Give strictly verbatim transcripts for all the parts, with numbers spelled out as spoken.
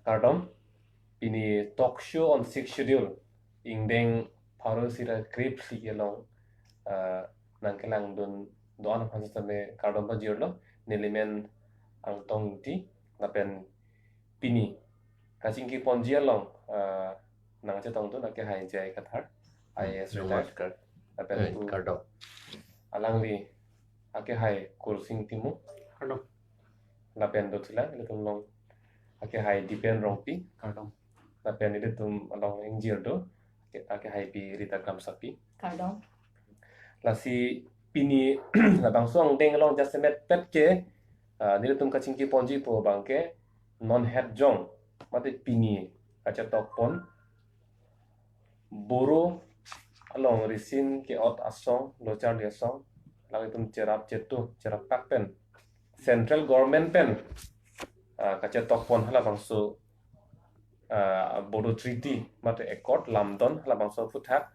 Kardom, pini talk show on Sixth Schedule, ingdeng pharo isi ra krepli kelong, ah, nangkelangdun do-an aphan sitame kardom pajirlo, nelimen Angtong Ingti, lapen pini kachingki ponji along, ah, nangchetongdun akehai J I Kathar, I A S retired. Namaskar. Lapen Eh, pu kardom. Alangli akehai Kursing Timung. Kardom. Lapen dothulang, ilitum along akehai Dipen Rongpi. Kardom. Lapen ilitum along ingjir do, ake-, akehai Pi Rita Kramsapi. Kardom. Lasi pini labangso angdeng along jasemetpet ke, ah, nelitum kachingki ponji pu abangke non het jong, mate pini kachetok pon Boro along risin ke-ot asong, lo charli asong, alanglitum cherap chetu, cherap pak pen, Central Government pen, ah, kachetok pon halabangso, ah, Bodo Treaty, mate Accord, lamdon halabangso aphuthak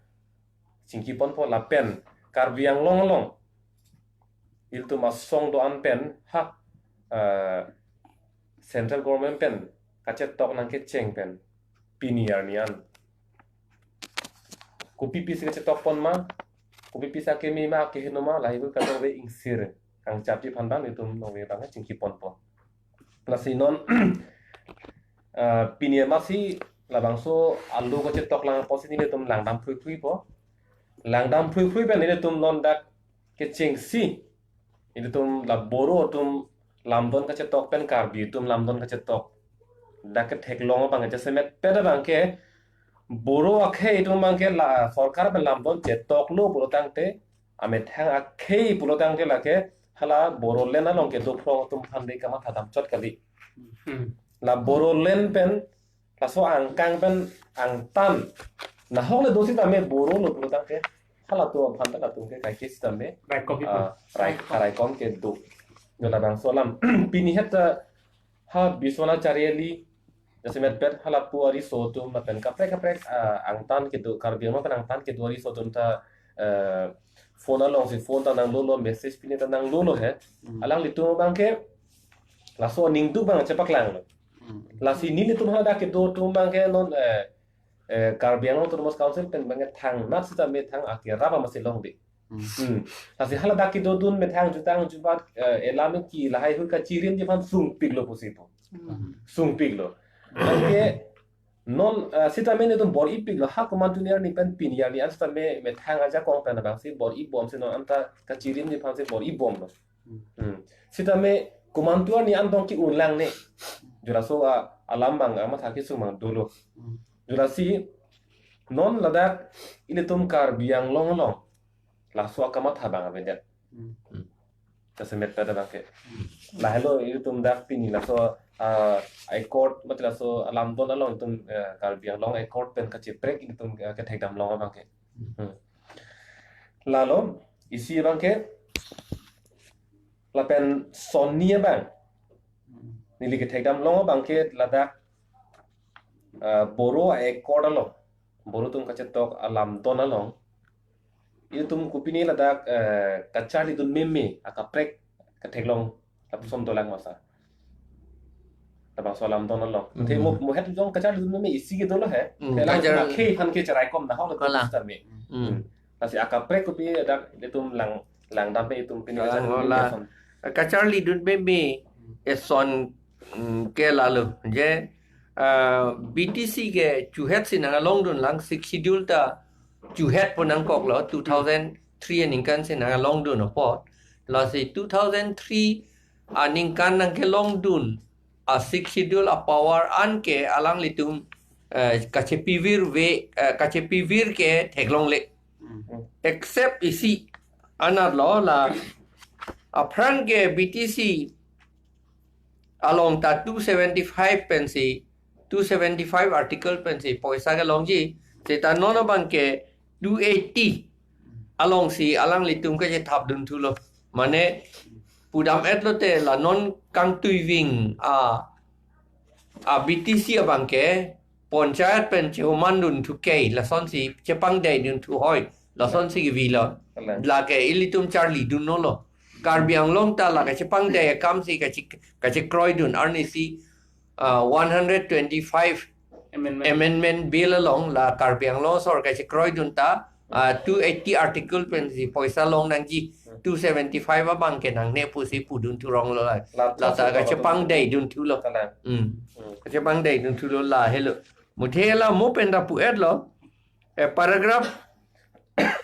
chingki ponpo lapen Karbi Anglong along ilitum asong do-an pen ha, eh, Central Government pen kachetok nangkecheng pen pini arni an kopi pisi kachetok pon ma, kopi pisi akeme ma, akeheno ma, lahai pu kadokave ingsir kangchapji aphan abang ilitum nonve abang chingki ponpo. Lasi non, eh, pini amatsi labangso alo kachetok lang apotsi nelitum langdam phrui phrui po. Langdam phrui phrui pen nelitum non dak kechengsi, ilitum la Boro atum lamdon kachetok pen Karbi atum lamdon kachetok dak ketheklong abang jasemetpet abangke Boro akhei atum abangke la sorkar pen lamdon chetoklo pulotangte, amethang akhei pulotangte lake hala Bodoland along kedo phrong atum aphan de kamatha damchot kali. Hmm. La Bodoland pen, laso angkang pen angtan nahok le do sitame Boro lo pulotangte, halatum aphan ta latum ke kaike sitame, Raikom ipo. Ah, rai, raikom kedo. Yo labangso alam. Pini het, ah, ha Biswanath Chariali, jasemetpet halapu ariso atum lapen kaprek kaprek, ah, angtan kedo, Karbi Anglong pen angtan kedo ariso atum ta, eh, phone alongsi phone ta nanglolo, message pine ta nanglolo he. Hmm. Alanglitum abangke laso aningduk abang chepaklanglo. Hmm. Lasi nelitum hala dak kedo atum abangke non, eh, eh, Karbi Anglong Autonomous Council pen abangke thangnat sitame thang akerap amatsi longde. Hmm. Hmm. Lasi hala dak kedodun methang jutang jubat, eh, elam ki lahai hui kachirimji aphan sungpiklo pusi pu. Hmm. Sungpiklo. Anke non, eh, sitame nelitum bor-ipiklo, ha komantu arni pen pini arni an sitame methang ajakong pen abangsi bor-ibomsi non anta kachirimji aphansi bor-ibomlo. Hmm. Hmm. Sitame komantu arni an tong ki-unlangne. Jolaso a, alam abang, amatha kesung abang dolo. Hmm. Jolasi non ladak ilitum Karbi Anglong along laso akamatha abang avedet. Hmm. Jasemetpet abangke. Hmm. Lahelo ilitum dak pini laso, ah, Accord, mate laso alamdon along ilitum, eh, Karbi Anglong Accord pen kacheprek ilitum, eh, kethekdam long abangke. Hmm. Lalo isi abangke lapen sonni abang. Hmm. Neli kethekdam long abangke ladak, eh, Boro Accord along, Boro atum kachetok alamdon along, ilitum kopine ladak, eh, kacharlidun meme akaprek ketheklong lapuson dolang masa. Labangso alamdon along. Hmm. Te mo, mo het jong kacharlidun meme isi kedolo he. Hmm, te lang kajar- ma khei aphan ke cherai kom nahok le Kalang. Sitame. Hmm. Hmm. Lasi akaprek kopi dak ilitum lang, langdam pe ilitum pini Kalang kacharlidun meme ason. Kacharlidun meme ason, mm, ke lalo. Je, ah, B T C ke chuhet si nanglongdun lang, Sixth Schedule ta chuhet pu nangkoklo, two thousand three aningkan si nanglongdun apot. Lasi two thousand three aningkan nangkelongdun a Sixth Schedule a power an ke alanglitum, eh, kachepivir ve, eh, kachepivir ke theklongle. Hmm. Except isi anatlo la aphrang ke B T C along ta two seventy-five pensi, two seventy-five article pensi poisa kelongji, seta non abangke two eighty alongsi alanglitum kachethapdun thulo. Mane pudam-etlo te la non kangtuiving a, a B T C abangke panchayat pen chehomandun thu ke, lasonsi chepangdeidun thu hoi, lasonsi kevilo. Kalang. Lake ilitum charlidunlo. Karbi Anglong ta lake chepangdei akamsi kache-, kachekroidun arnisi, ah, one hundred twenty-five Amendment. Amendment Bill along la Karbi Anglong asor kachekroidun ta, ah, two eighty article pensi poisa long nangji, two seventy-five abang ke nangne pusi pudun thurong lo la. La lata thurong kachepangdei dun thulo. Kalang. Hmm. Hmm. Kachepangdei dun thulo lahelo. Muthe la mo pen ta pu-etlo. Eh, paragraph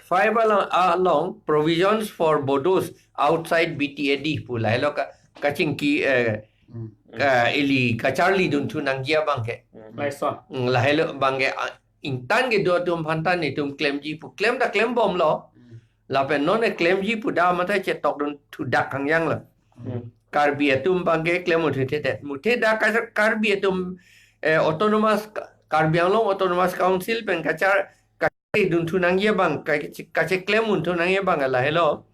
five along, along provisions for Bodos outside B T A D pu lahelo ka, kachingki, eh, Hmm. ka ili kacharli dun thu nangji abang ke. Hmm. Lason. Hmm, lahelo abang ke, ah, ingtan kedo atum aphan ta netum klemji pu klem ta klembomlo. Hmm. Lapen non e klemji pu da mate chetok dun thudak hangjang lo. Hmm. Karbi atum abang ke klem uthe the det. Muthe da ka Karbi atum, eh, autonomous Ka-, Karbi Anglong Autonomous Council pen kachar, kachar dun thu nangji abang, kache-, kacheklem un thu nangji abang lahelo.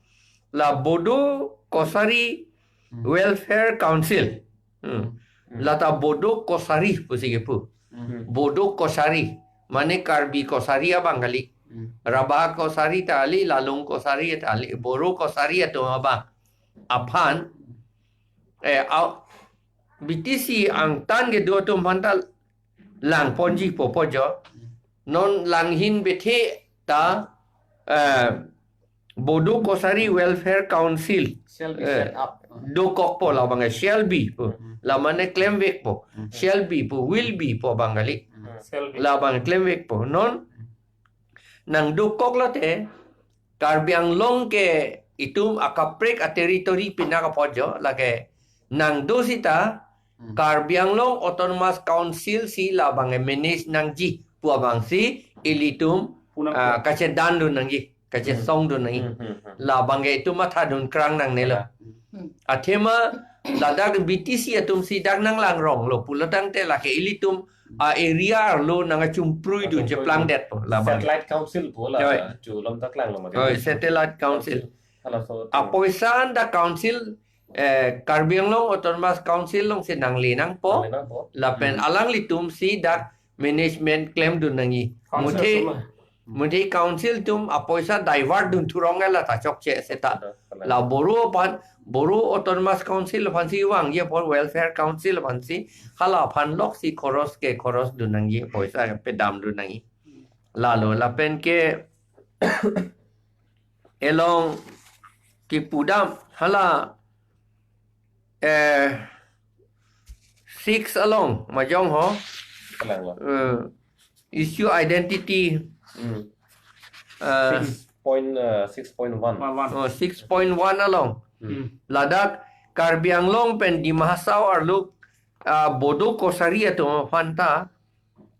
La Bodo Kachari Hmm. Welfare Council. Hmm. Hmm. Lata Bodo Kachari pusi kepu. Hmm. Bodo Kachari. Mane Karbi Kachari abang kali. Hmm. Rabha Kachari ta kali, Lalung Kachari ta kali, Boro Kachari atum abang. Aphan. Eh, au, B T C angtan kedo atum aphan ta langponji po po jo. Non langhin bethe ta, eh, Bodo Kachari Welfare Council, shall be eh, set up. Dokokpo labang ke shall be po. Hmm. La mane klemvekpo. Hmm. Shall be po, will be po abang kali. Hmm. Shall be. Labang klemvekpo. Non nangdokok lote Karbi Anglong ke itum akaprek a-territory pinak apot jo lake nangdo sita Hmm. Karbi Anglong Autonomous Council si labang e manage nangji pu abang si ilitum, Punang ah, po. Kachedan dun nangji, kachesong dun nangji. Hmm, hmm, hmm. Labang ke itum matha dun krang nangnelo. Hmm. Athema ladak B T C atum si dak nanglang ronglo pulo tangte lake ilitum a-area arlo nangkachumprui dun Kachumprui cheplang dun. Det po labang. Satellite Council po la Oi. Chu lom ta klanglo mati. Oi, Satellite Council. Halaso. Apoisa an dak council, eh, Karbi Anglong Autonomous Council alongsi nangle nangpo. Nangle nangpo. Lapen Hmm. alanglitum si dak management klem dun nangji. Council Muthe, atum. Muthe council atum apoisa divert dun thurong la ta chokche seta. Kalang. La Boro aphan, Boro Autonomous Council aphan si vangji apot Welfare Council aphan si hala aphan lok si khoros ke khoros dun nangji, poisa pedam dun nangji. Lalo lapen ke along kipudam hala, eh, six along majong ho. Kalanglo. Eh, issue identity. Hmm. Eh, six point, eh, six point one. One, one. Oh, six point one along. Hmm. Ladak Karbi Anglong pen Dima Hasao arlo, ah, Bodo Kachari atum aphan ta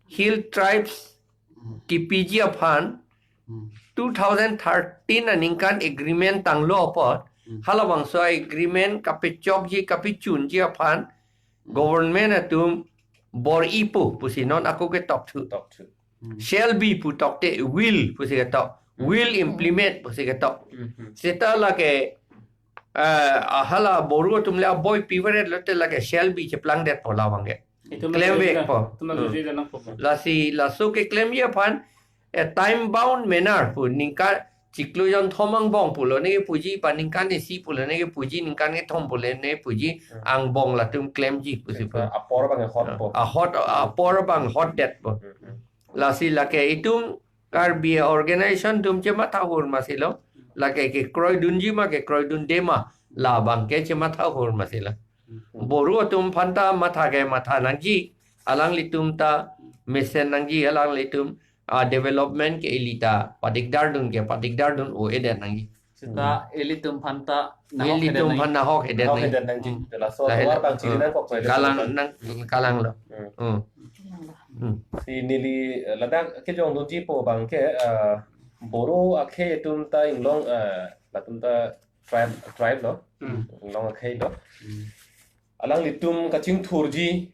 Hill Tribes Hmm. kipiji aphan Hmm. two thousand thirteen aningkan agreement tanglo apot, Hmm. halabangso agreement kapechokji, kapechunji aphan Hmm. government atum bor-ipo pusi non ako ketok thu. Tok thu. Hmm. Shall be pu tokte will pusi ketok. Hmm. Will implement pusi ketok. Hmm, hmm. Seta lake, eh, hala Boro atum le aboi pivaret lote lake shall be cheplang detpo labang ke. Itum klemvekpo. Itum Hmm. Lasi laso keklemji aphan, a time bound manner pu ningkan chiklo jonthom angbong pulo ne puji pa ningkan isi pulo ne puji ningkan kethom pulo ne puji Hmm. angbong latum klemji pusi pu. Apor abang hotpo. Ahot, apor abang hot detpo. Hmm, hmm. Lasi lake itum Karbi organization atum chematha hur masilo. Lake kekroi dunji ma kekroi dunde ma labang ke chematha hur masilo. Hmm. Boro atum aphan ta matha ke matha nangji, alanglitum ta mesen nangji, alanglitum, ah, development ke ili ta padikdar dun ke padikdar dun o edet nangji. Seta Hmm. ilitum aphan ta nahok Ilitum edet nang- aphan nahok edet Nahok nang. edet nangji. Hmm. Laso Lahelo. Tovar abang chiri Hmm. nangkok po edet Kalang nangji. nang, kalanglo. Hmm. Hmm. Hmm. Si neli, eh, ladak kejong dunji po abang ke, eh, Boro akhei atum ta inglong, eh, latum ta tribe, tribe lo. Hmm. Inglong akhei lo. Hmm. Alanglitum kachingthurji,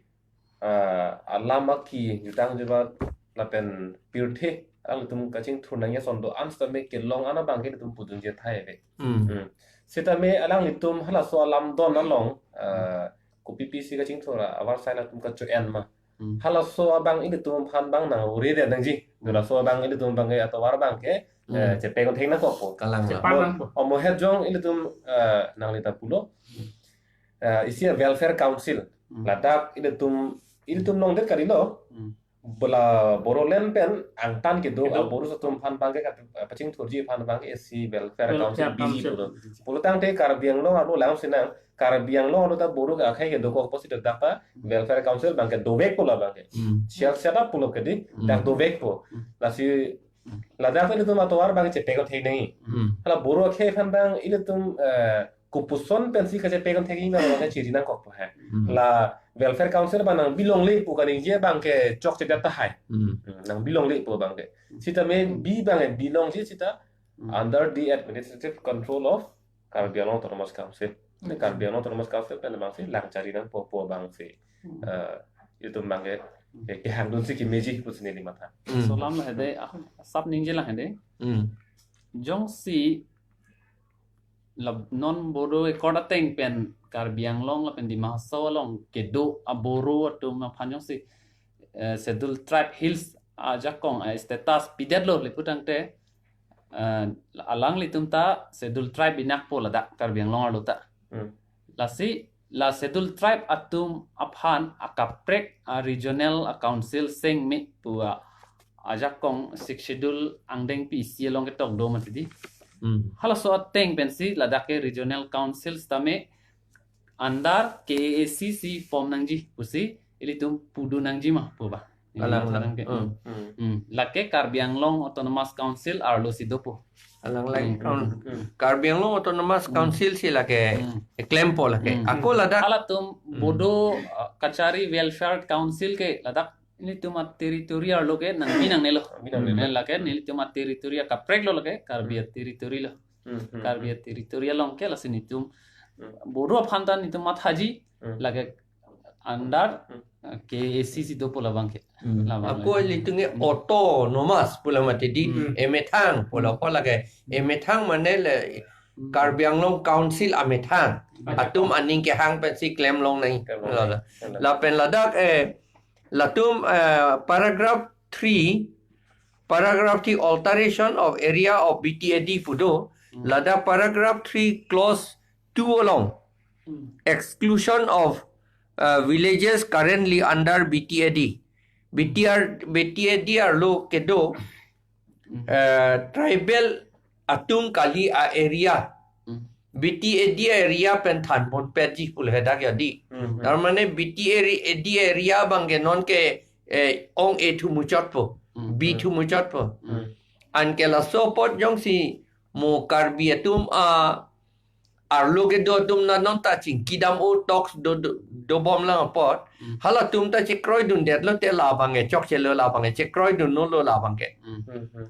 ah, alam aki jutang jubat lapen pirthe alanglitum kachingthur nangji ason do-an sitame kelong an abang ke ilitum pudunji athai ave. Hmm. Hmm. Sitame alanglitum halaso alam don along, ah, kopi pisi kachingthur avarsai latum kacho-en ma. Hmm. Halaso abang ilitum aphan abang nang uri det nangji. Hmm. Halaso abang ilitum abang ke atovar abang ke, Hmm. eh, chepeng theng nangkokpo. Kalang. Chepang Mo-, nangkok. Omo het jong ilitum, eh, nangli ta pulo. Hmm. Eh, isi a welfare council. Hmm. Ladak ilitum, ilitum longdet kalilo. Hmm. Bula Bodoland pen angtan kedo, kedo. Boro atum aphan abangke kat-, pachingthurji aphan abangke A C Welfare Council Welfare biji Council. Pulo. Pulotangte Karbi Anglong arlo lang sinang, Karbi Anglong arlo ta Boro akhei kedokok pusi dak ta Welfare Council abangke dovekpo labangke. Hmm. Shall set up pulo kedi, Hmm. dak dovekpo. Hmm. Lasi Hmm. ladak pen ilitum atovar abang chepekon thek nangji. Hmm. Hala Boro akhei aphan abang ilitum, eh, kopuson pensi kachepekon thekji ma abangke chiri nangkokpo he. Hmm. La Welfare Council abang nangbi longle pu kaningje abangke chokchedet tahai. Hmm. Hmm, nangbi longle pu abangke. Sitame bi abangke bi longji sita Hmm. under the administrative control of Karbi Anglong Autonomous Council. Hmm. Karbi Anglong Autonomous Council pen abangsi lang chiri nangpo pu abangsi. Hmm. Eh, ilitum abangke, Hmm. eh, kehangdunsi kemeji pusi neli matha. Hmm. Laso alam la hedi, ah, sap ningje lang hedi. Hmm. Jongsi la non Bodo Accord ateng pen Karbi Anglong lapen Dima Hasao along kedo a-Boro atum aphan jongsi, eh, Scheduled Tribe Hills ajakong a-status pidetlo le putangte, eh, alanglitum ta Scheduled Tribe binakpo ladak Karbi Anglong arlo ta. Hmm. Lasi la Scheduled Tribe atum aphan akaprek a-regional a-council seng me pu a ajakong Sixth Schedule angdeng pi isi along ketok do mati di. Hmm. Halaso ateng pensi ladak ke regional council sitame under K A A C si form nangji pusi ilitum pudun nangji ma pu ba. Alang, alang. Alang ke. Hmm. Hmm. Hmm. Lake Karbi Anglong Autonomous Council arlo si dopo. Alang, alang. Hmm. Hmm. Hmm. Karbi Anglong Autonomous Hmm. Council si lake Hmm. klempo lake. Hmm. Ako ladak. Halatum Hmm. Bodo, uh, Kachari Welfare Council ke ladak ilitum a-territory arlo ke nangbi nangnelo. Nangbi nangnelo. Ne lake nelitum a-territory akaprek lo lake, Karbi Hmm. a-territory lo. Hmm, hmm, Karbi hmm. a-territory along ke lasi nelitum Hmm. Boro aphan ta nelitum mathaji Hmm. lake under, Hmm. uh, K A A C si dopo labangke. Hmm. Labang Ako lake. Ilitum ke Hmm. autonomous pu la mati di Hmm. emethang pu la Hmm. ko lake emethang mane le Hmm. Karbi Anglong Council amethang. Hmm. Atum aning kehang pensi klem long nangji. Klem long Lala. Nangji. Lapen ladak, eh, latum, eh, paragraph three, paragraph three alteration of area of B T A D pu do. Hmm. Ladak paragraph three clause two along. Hmm. Exclusion of, uh, villages currently under B T A D. B T R, B T A D arlo kedo, Hmm. eh, tribal atum kali a-area. Hmm. B T A D area pen thanponpetji pu le hedak ya di. Hmm. Tar mane B T A D area abangke non ke, eh, ong A thu muchotpo. Hmm. B thu muchotpo. Hmm. Anke laso apot jongsi mo Karbi atum a arlo kedo atum na non ta chingki dam o talks do, do, dobom lang apot. Hmm. Halatum ta chekroidundetlo te labangke chokchelo labangke chekroidunlo labangke. Hmm. Hmm, hmm.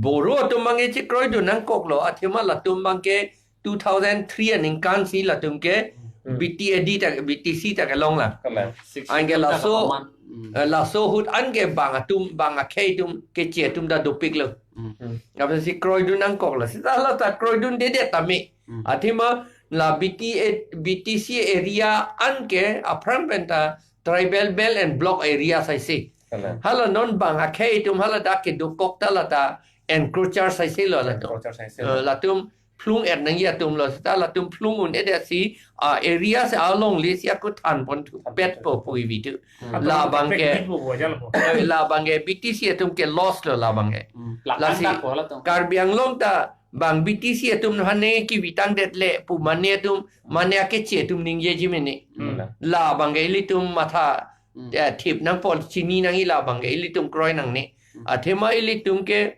Boro atum abangke chekroidun nangkoklo athema latum abangke two thousand three aningkan si latum ke Hmm. B T A D ta, B T C ta kelong lang. Kalang. Six Anke laso, Command. Hmm. eh, laso ahut anke bang atum, bang akhei atum, keche atum ta dopiklo. Hmm. Hmm. Apotsi kroidun nangkoklo. Sita la ta kroidundedet tame. Hmm. Athema la B T A, B T C area anke aphrang pen ta tribal belt and block area saise. Kalang. Hala non bang akhei atum hala ta kedokok ta la ta encroacher saiselo latum. Encroacher saiselo. Eh, latum phlung-et nangji atum lo sita latum phlung un-edet si, ah, area si alongle si ako thanponthu Thanpon petpo pu ivi tu. Hmm. Labangke, Effective po, jal po. eh, labangke B T C atum ke loss lo labangke. Hmm. Lasi Lakhan ta ko latum. Karbi Anglong ta bang B T C atum hane kevitangdetle pu mane atum, mane akeche atum ningjeji mene. Hmm. Labangke ilitum matha, Hmm. eh, thip nangpo chini nangji labangke ilitum kroi nangne. Hmm. Athema ilitum ke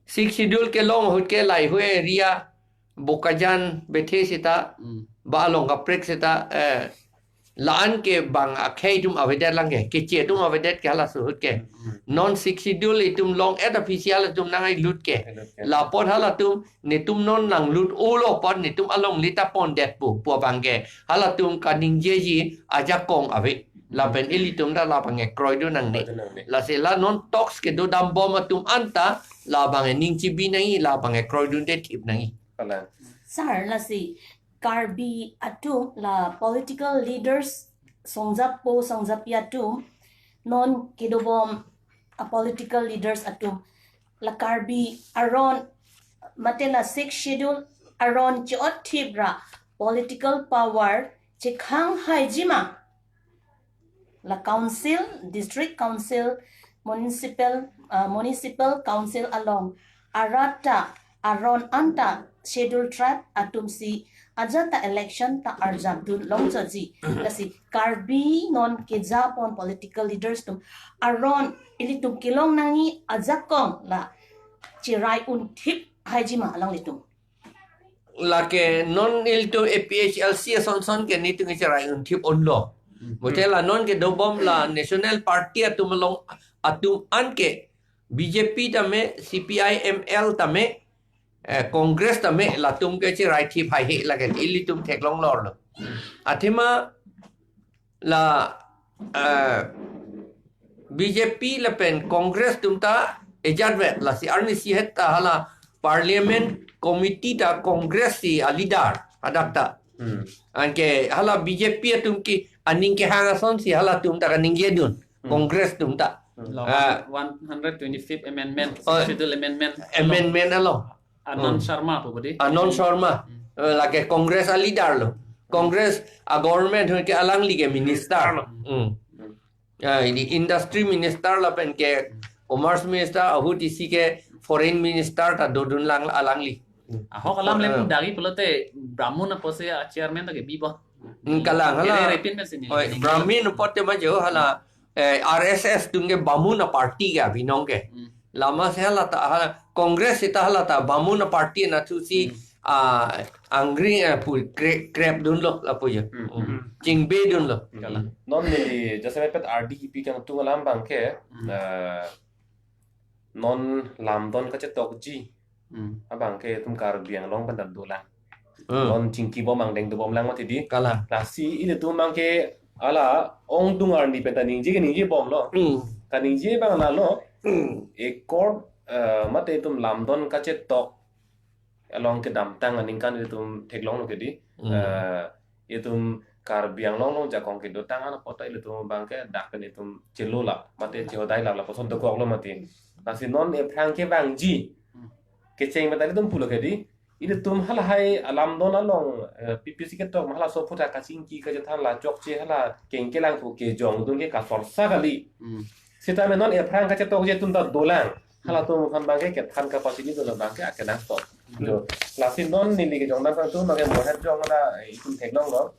Sixth Schedule kelong ahut ke Laihoi area, Bokajan, Bethe sita, Hmm. ba along kaprek sita, eh, la-an ke bang akhei atum avedet lang ke, keche atum avedet ke halaso ahut ke. Hmm. Non Sixth Schedule itum long-et official atum nangailut ke. Ailut ke. Lapot halatum, netum non nanglut-olo apot netum alongle ta pondetpo, pu abangke. Halatum kaningjeji ajakong ave. Lapen ilitum ta labangke kroidun nangne. Kroidun nangne. Lasi la non talks kedo dambom atum anta labangke ning chibi nangji, labangke kroidunde thip nangji. Kalang. Sir, lasi Karbi atum la political leaders songjapo songjapi atum non kedobom a-political leaders atum la Karbi aron mate la Sixth Schedule aron chot thip ra political power chekhang haiji ma? la council, district council, municipal, uh, municipal council along arat ta aron anta Scheduled Tribe atumsi ajat ta election ta arjap dun longjoji. Lasi Karbi non kejapon political leaders atum aron ilitum kelong nangji ajakong la cherai unthip haijima alanglitum? Lake non ilitum A P H L C asonson ke nelitum cherai unthip unlo. Hmm. Bote la non kedobom la National Party atum along atum an ke B J P tame, C P I M L tame, eh, Congress tame latum ke cherai thip haihe lake ilitum theklong lorlo. Athema la, eh, B J P lapen Congress atum ta ejat vet, lasi arnisi het ta hala Parliament Committee ta Congress si a-leader hadak ta. Hmm. Anke hala B J P atum ke aning kehang asonsi halatum ta kaningje dun. Hmm. Congress atum ta. Hmm. Lo, Ah. one hundred twenty-fifth amendment, Oh. Schedule amendment. Amendment along. Anand Hmm. Sharma pu budi. Anand Sharma. Hmm. Eh, lake Congress a-leader lo. Congress a-government ahut ke alangli ke minister. Minister lo. Hmm. Hmm. Ah, ini industry minister lapen ke commerce minister ahut isi ke foreign minister ta dodun lang alangli. Ahok alam Eh. Lapu dagi pulote Brahmin apotsi a-chairman ta ke bibo. Hmm, kalang, Ere hala. Repin mesi ni. Oi, Brahmin apote ma jo hala, eh, R S S atum ke Brahmin a-party ke abinong ke. Hmm. Lama si hala ta, hala Congress seta hala ta Brahmin a-party anatthu si, Hmm. ah, angring, eh, pu kre-, krep dunlo lapu jo. Hmm. Hmm. Hmm. Chingbe dunlo. Kalang. Non neli jasemet pet R D P kangtung alam abang ke, Hmm. eh, non lamdon kachetokji. Hmm. Abang ke itum Karbi Anglong pen ta dolang. Hmm. Non chingkibom angdeng dobom lang mati di. Kalang. Lasi ilitum abang ke hala ongdung arni pen ta ningje ke ningje bomlo. Hmm. Kaningje abang lalo. Hmm. Accord, eh, mate itum lamdon kachetok along kedamtang aningkan itum theklonglo ke di. Hmm. Eh, itum Karbi Anglong along jakong kedotang an apot ta ilitum abang ke dak pen itum chelola, mate chehodai la lapuson dokoklo mati. Lasi non aphrang kevangji. Hmm. Kecheng mate ilitum pulo ke di. Ilitum halahai alamdon along, eh, P P C ketok ma halaso aphuthak kachingki kachethan la chokche hala kengkelang pu kejongdun ke kasorsa kali. Hmm. Sitame non aphrang kachetokji atum ta dolang. Halatum aphan abang ke kethan kapachini dolo abang ke akenangsot. Hmm. Jo, lasi non neli kejongdam kangtung abang ke mohet jong la itum theklonglo.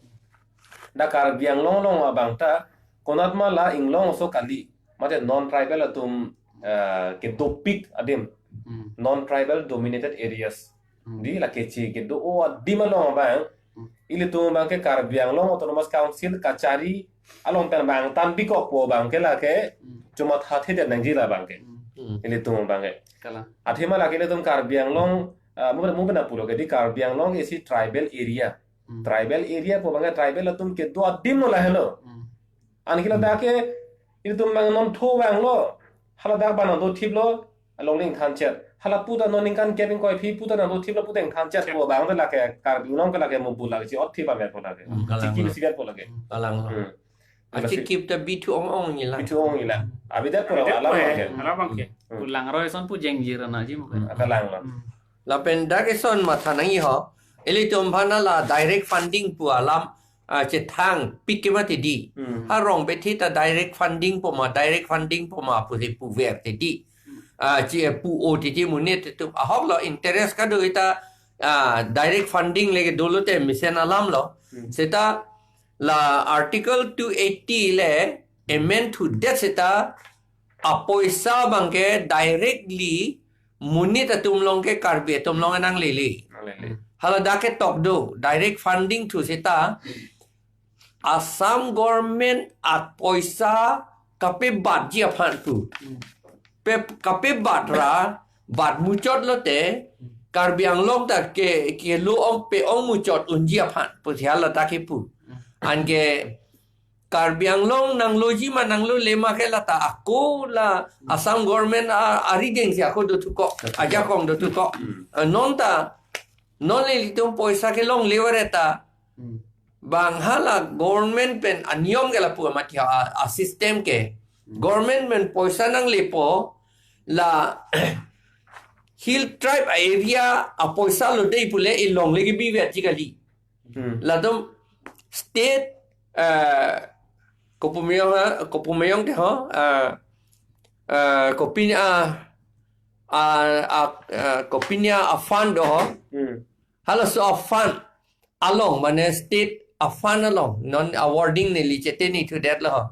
Dak Karbi Anglong along abang ta konat ma la inglong aso kali. Mate non-tribal atum, eh, kedopik adim. Hmm. Non-tribal dominated areas. Hmm. Di la keche kedo-o adim along abang. Hmm. Ilitum abang ke Karbi Anglong Autonomous Council kachari along pen abang tan bikok po abang ke lake Hmm. chomathathe det nangji la abang ke. Hmm. Hmm. Ilitum abang ke. Kalang. Athema lake ilitum Karbi Anglong, ah, mu mu pena pulo ke di Karbi Anglong isi tribal area. Hmm. Tribal area po abang ke tribal atum kedo adim lo lahelo. Hmm. Anke ladak ke ilitum abang non tho vanglo. Hala dak abang nangdothiplo, along ning thanchet. Hala pu ta non ningkan kep ingkoi aphi pu ta nangdothiplo pu ta ingthanchet po abang ta lake Karbi Anglong ke lake mubul lake chi-otthip amer po lake. Hmm, kalang. Chingki lo. Besi vet po lake. Hmm, kalang lo. Hmm. Achikip ta bithu ong-ong nila. Bithu ong nila. Abidat po Abidat alam po, lake. Alam abang ke. Hmm. Pu langroi ason pu jengjir anaji mo. Hmm, kalang lo. Hmm. Lapen dak eson matha nangji ho. Ilitum aphan la direct funding pu alam, ah, chethang pik ke mati di. Hmm. Ha rong bethe ta direct funding po ma, direct funding po ma pusi puver te di. Ah, chi pu-o te di monit atum. Ahok lo interest kado ita, ah, direct funding lake dolo te mesen alam lo. Hmm. Seta la Article two eighty le amend thudet seta apoisa abang ke directly monit atum along ke Karbi atum along nanglele. Nanglele. Hala dak ketok do, direct funding thu seta Assam government apoisa kapebatji aphan pu. Hmm. Pe, kapebat ra, bat muchot lote, Karbi Anglong ta ke, kelo ong pe-ong muchot unji aphan pu si hala dak kepu. Hmm. Anke Karbi Anglong nangloji ma nanglole ma ke lata ako la Assam government a, arideng si ako dothukok, ajakong dothukok. Hmm. Eh, non ta, non le ilitum poisa kelongle vare ta. Hmm. Bang hala government pen aniyom ke lapu mati a, a system ke. Hmm. Government pen poisa nanglepo la Hill Tribe area apoisa lo dei pule ilongle kebivetji kali. Hmm. Latum state, eh, Kopumeyong ha, kopumeyong ke ho, ah, ah, kopinya, ah, ah, ah, kopinya a fund do ho. Hmm. Halaso a fund along, mane state a fund along, non a wording neli cheteni thudet lo ho.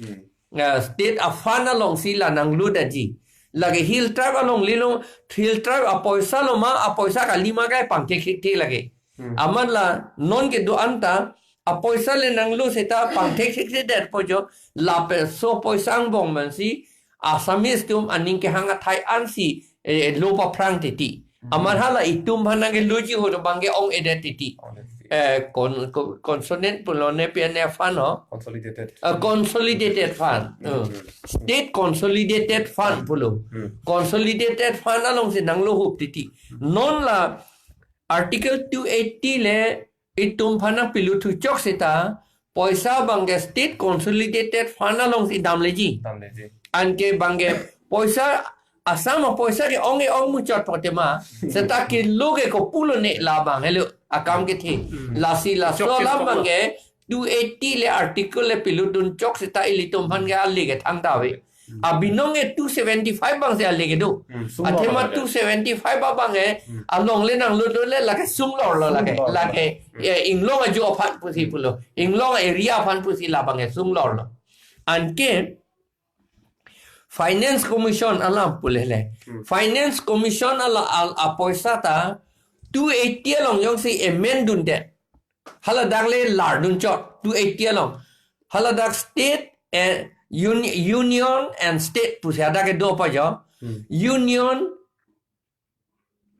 Hmm. Ah, state a fund alongsi la nanglut aji. Lake Hill Tribe along lilo, Hill Tribe a poisa lo ma, a poisa kali ma kai pangthek thekthe lake. Hmm. Amat la non kedo-an ta, a poisa le nanglo seta pangthek thekthedet po jo, lapen so poisa angbong mansi, Assamese atum aning kehang athai ansi, eh, lo paphrang titi. Hmm. Amat hala itum aphan nangkeloji ho abangke ong-edet titi. Ong-edet titi. Eh, con-, co-, consonant pulo ne pi ne fund ho? Consolidated. Eh, consolidated fund. Hmm, Eh, hmm. State consolidated fund pulo. Hmm. Consolidated fund alongsi nanglo hup titi. Hmm. Non la Article two eighty le itum aphan nangpilut thuchok seta, poisa abangke state consolidated fund alongsi damleji. Damleji. Anke abangke poisa, Assam a poisa ke ong-e ong muchot po tema. Seta kelo ke kopulo ne labang helo akam kethe. Hmm. Lasi laso Chok alam chok abangke two eighty le article le pilutdun chok seta ilitum aphan ke ale ke thangta ave. Hmm. Abinong ke two seventy-five abangsi ale kedo. Hmm, sung Athema lor lor. two seventy-five abang ke Hmm. along le nanglut le lake sung lor lo lake. Sung lor lo. Lake, Hmm. eh, inglong ajo aphan pusi pulo. Inglong area aphan pusi labang ke sung lor lo. Anke Finance Commission alam pule le. Hmm. Finance Commission ala, al, a poisa ta two eighty along jongsi amend dunde. Haladak le lardun chot two eighty along. Haladak state and uni-, union and state pusi hadak kedo pa jo. Hmm. Union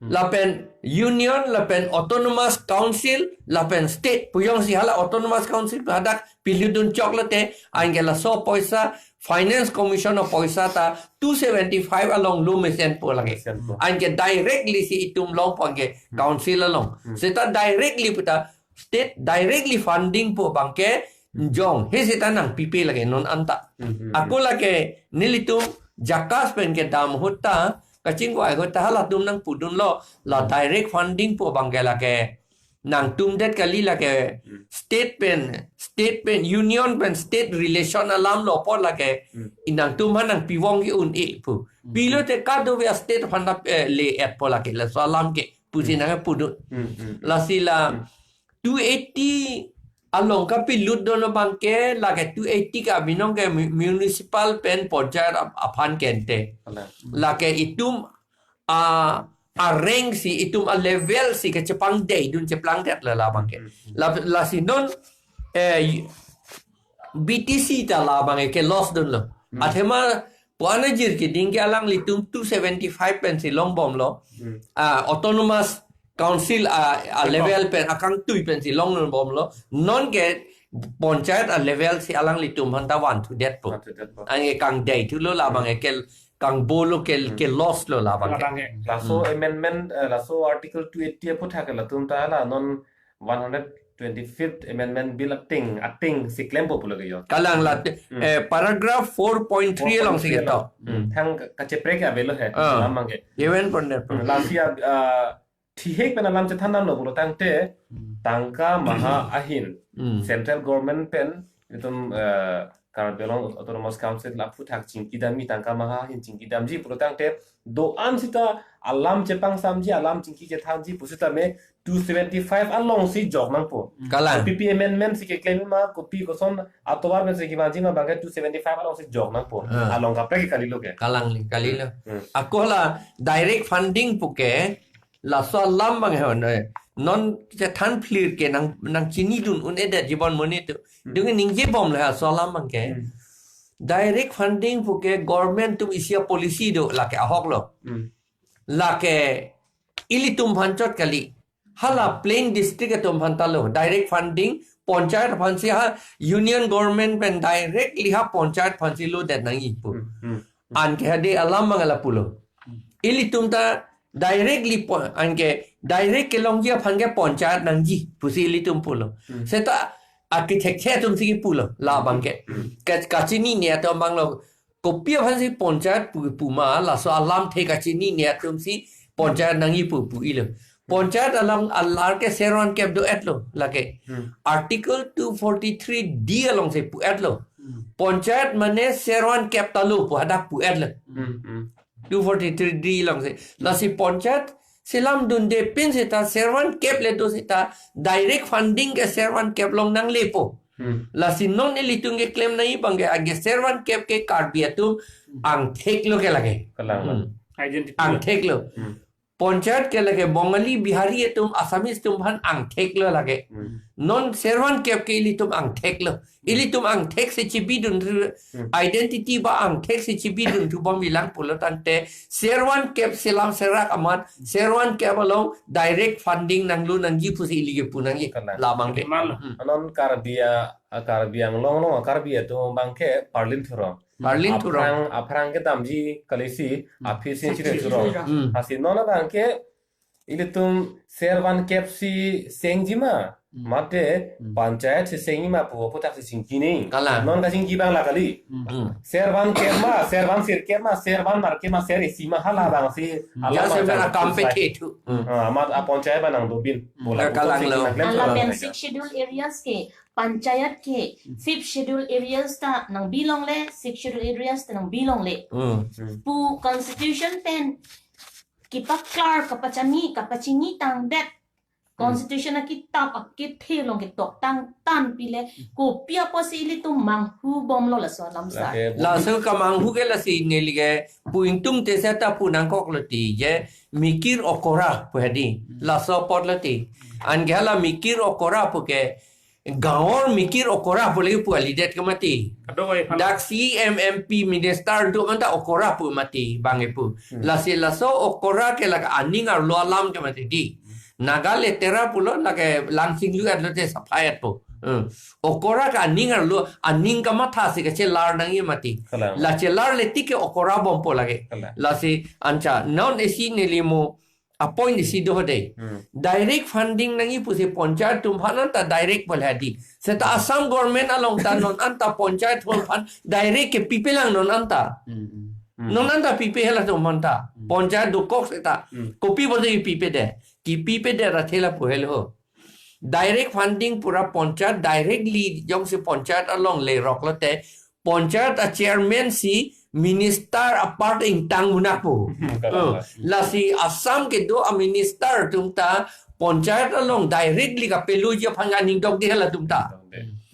Hmm. lapen union, lapen autonomous council, lapen state pu jongsi hala autonomous council hadak pilutdun chok lote, anke laso poisa, Finance Commission a poisa ta two seventy-five along lo mesen po lake. Mesen po. Anke directly si itum longpo anke Hmm. council along. Hmm. Seta directly puta state directly funding po abangke jong. He seta nangpipe lake non anta. Hmm, hmm, hmm. Ako lake nelitum JACAS pen kedam ahut ta, kachingvai ahut ta halatum nangpudunlo, la Hmm. direct funding po abangke lake nangtumdet kali lake Hmm. state pen, state pen, union pen state relation alam lo po lake Hmm. inangtum aphan nangpivong ke un-e pu. Hmm. Pilote kadokave a state aphan ta, eh, le-et po lake laso alam ke pusi Hmm. nangpudun. Hmm, hmm, hmm. Lasi la Hmm. two eighty along kapilutdun abangke lake two eighty ke abinong ke mu-, municipal pen panchayat ap-, aphan kente. Ala. Lake itum a, a rank si itum a level si kechepangdeidun cheplangdet la labangke. Hmm, hmm. La, lasi non, eh, B T C ta labangke loss dunlo. Hmm. Athema pu-an ajir keding ke alanglitum two seventy-five pensi longbomlo. Hmm. Ah, autonomous council a, a Eko. level pen akangtui pensi longbomlo. Non ke panchayat a level si alanglitum aphan ta vanthudet po. Vanthudet po. Anke kangdei thulo labang Hmm. ke kangbolo ke, Hmm. ke loss lo labang ke. Labang ke. Laso Hmm. amendment, eh, laso article two eighty aphuthak ke latum ta la non one hundred twenty-fifth amendment bill ating, ating si klempo pulo ke jo. Kalang la, Hmm. eh, paragraph four point three along si four point three ketok. along. Hmm. Hmm. Thang ka-, kacheprek ke avelo he. Ah. Labang ke. Even pon Hmm. Lasi a, ah, thihek pen alam chethan damlo pulo tangte Hmm. tangka maha ahin Hmm. central government pen itum, eh, Karbi Anglong Autonomous Council aphuthak chingki damji tangka maha ahin chingki damji pulo tangte do-an sita alam chepangsamji alam chingki chethanji pusitame two seventy-five along si jok nangpo. Kalang. P P amendment si keklem ma kopi koson atovar pen si kevanji ma abangke two seventy-five along si jok nangpo. Ah. Along kaprek kalilo ke. Kalang ni kalilo. Hmm. Ako la direct funding puke laso alam abang he non, eh, non chethan phlir ke nang, nangchinidun un-edet jibon moni tu. Hmm. Dungi ningjebomlo laso alam abangke. Hmm. Direct funding puke government atum isi a policy do lake ahok lo. Hmm. Lake ilitum aphan chot kali. Hala Hmm. plain district atum aphan ta lo. Direct funding panchayat aphansi ha union government pen directly ha panchayat aphansi lodet nangji pu. Hmm. Hmm. Anke hadi alam abang lapulo. Hmm. Ilitum ta directly po-, anke direct kelongji aphan ke panchayat nangji pusi ilitum pulo. Hmm. Seta architect atum si pulo labang ke. Hmm. Ka-, kachinine atum abang lo kopi aphansi panchayat pu, puma laso alamthe kachinine atum si panchayat nangji pu pu-ilo. Panchayat alam alar ke seron kep do-etlo lake. Hmm. Article two forty-three D along si pu-etlo. Hmm. Panchayat mane servan kep ta lo pu hadak pu-et le. Hmm, hmm. Two forty-three D alongsi. Lasi panchayat selam dunde pen seta servan kep le do seta direct funding ke servan kep along nanglepo. Hmm. Lasi non ilitum keklem nangji abang ke age servan kep ke Karbi atum angthek lo ke lake. Kalang. Hmm. Identity. Angthek lo. Hmm. Panchayat ke lake Bongali, Bihari atum, Assamese atum aphan angthek lo lake. Hmm. Non servan kep ke ilitum angthek lo. Ilitum angthek si chibidun thu, hmm, identity ba angthek si chibidun thu bom ilang pulo tangte servan kep selam serak amat, servan kep along direct funding nanglo nangji pusi ili kepu nangji. Kalang. Labang ke. Mal. Hmm. Anon Karbi a, a Karbi Anglong along, a Karbi atum abang ke parlin thurong. Parlin thurong. Aphrang, aphrang kedamji kalisi, hmm, aphi sing chiri thurong. Hmm. Lasi non abang ke ilitum servan kep si sengji ma, hmm, mate, hmm, panchayat si sengji ma pu aphuthak si chingki nangji. Kalang. Non kachingki abang la kali. Hmm. Servan kep ma, servan sirkep ma, servan markep ma, ser isi ma, hala abang si, hmm, alam ja se panchayat mera kam si pe sai. Khe thu. Hmm. Ah, amat a panchayat abang nangdobin. Hmm. Bola kalang lo. Nangklem. Ala kalang pen aja. Sixth Schedule areas ke, panchayat ke, hmm, Fifth Schedule areas ta nangbi longle, Sixth Schedule areas ta nangbi longle. Hmm. Hmm. Pu constitution pen kepaklar, kapachini, kapachini tangdet. Hmm. Constitution akitap akethe along ketok tang tan pile, kopi apotsi ilitum manghu bomlo laso alam sa. Lake bu- Laso kamanghu ke lasi neli ke pu ingtungte seta pu nangkok lo ti je mikir okora pu hedi. Hmm. Laso apot lo ti. Anke hala mikir okora pu ke gaonbura mikir okora pu lagi pu alidet ke mati. Kadokave aphan. Dak C M, M P, minister do manta okora pu mati bang epu. Hmm. Lasi laso okora ke lake aning arlo alam ke mati di. Naga letera pulo lake langsing lu at lote saphai at po. Hmm. Okora ke aning arlo, aning kamatha si kachelar nangji mati. Kalang. La chelar le tik ke okora bompo lake. Kalang. Lasi ancha non isi neli mo a point isi do dei. Hmm. Direct funding nangji pusi panchayat atum aphan anta direct bol hadi. Seta Assam government along ta non anta panchayat atum aphan direct kepipe lang non anta. Hmm, hmm. Hmm. Non anta pipe halatum anta. Hmm. Panchayat dokok seta. Hmm. Kopi pusi pipe de. Kepipe de ra thela pu helo. Direct funding pura panchayat directly jongsi panchayat along lerok lote panchayat a chairman si minister apart ingtang munak po. Hmm, kalang. Oh, kalang. Lasi Assam kedo a minister atum ta panchayat along directly kapeloji aphan aning dokde halatum ta.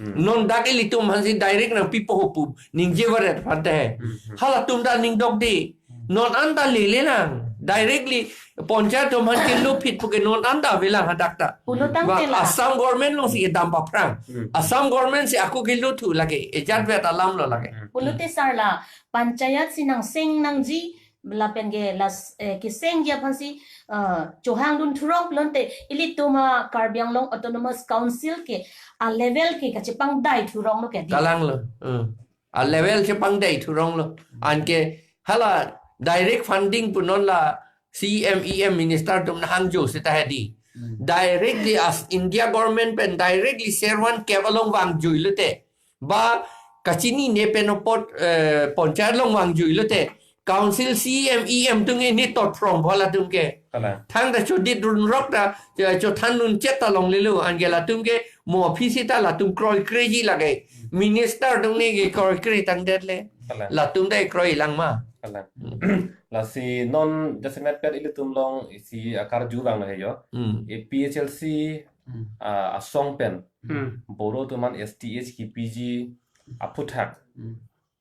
Hmm. Non dak ilitum aphansi direct nangpipo ho pu ningje varet aphan te. Hmm, hmm. Halatum ta aning dokde. Non anta lele lang. Directly panchayat atum aphan kelo phit puke non anta avelang hadak ta. Pulo tangte ba la. Assam government alongsi kedam paphrang. Hmm. Assam government si ako kelo thu lake. Ejat vet alam lo lake. Hmm. Pulote sar la panchayat si nangseng nangji lapen ke las, eh, kesengji aphansi, eh, chohangdun thurong pulote ilitum a Karbi Anglong Autonomous Council ke a level ke kachepangdai thurong lo ke di. Kalang lo. Hmm. A level chepangdai thurong lo. Anke hala direct funding pu non la C M, E M minister atum nahangjo seta hedi. Hmm. Directly as India government pen directly servan kep along vangjui lote. Ba kachinine pen apot, eh, panchayat along vangjui lote. Council C M, E M atum ke ne tot phrong bhal atum ke. Kalang. Thangta chodit runrok ta, cho, chothan run chet ta longlelo, anke latum ke mo office ta latum kroikreji lake. Minister atum ne ke kroikre tangdet le. Kalang. Latum ta kroilang ma. Kalang. Hmm. Lasi non jasemet pet ilitum along isi akarju vanglo he jo. Hmm. A P H L C, hmm, ah, asong pen. Hmm. Boro atum aphan S T H kepiji aphuthak. Hmm.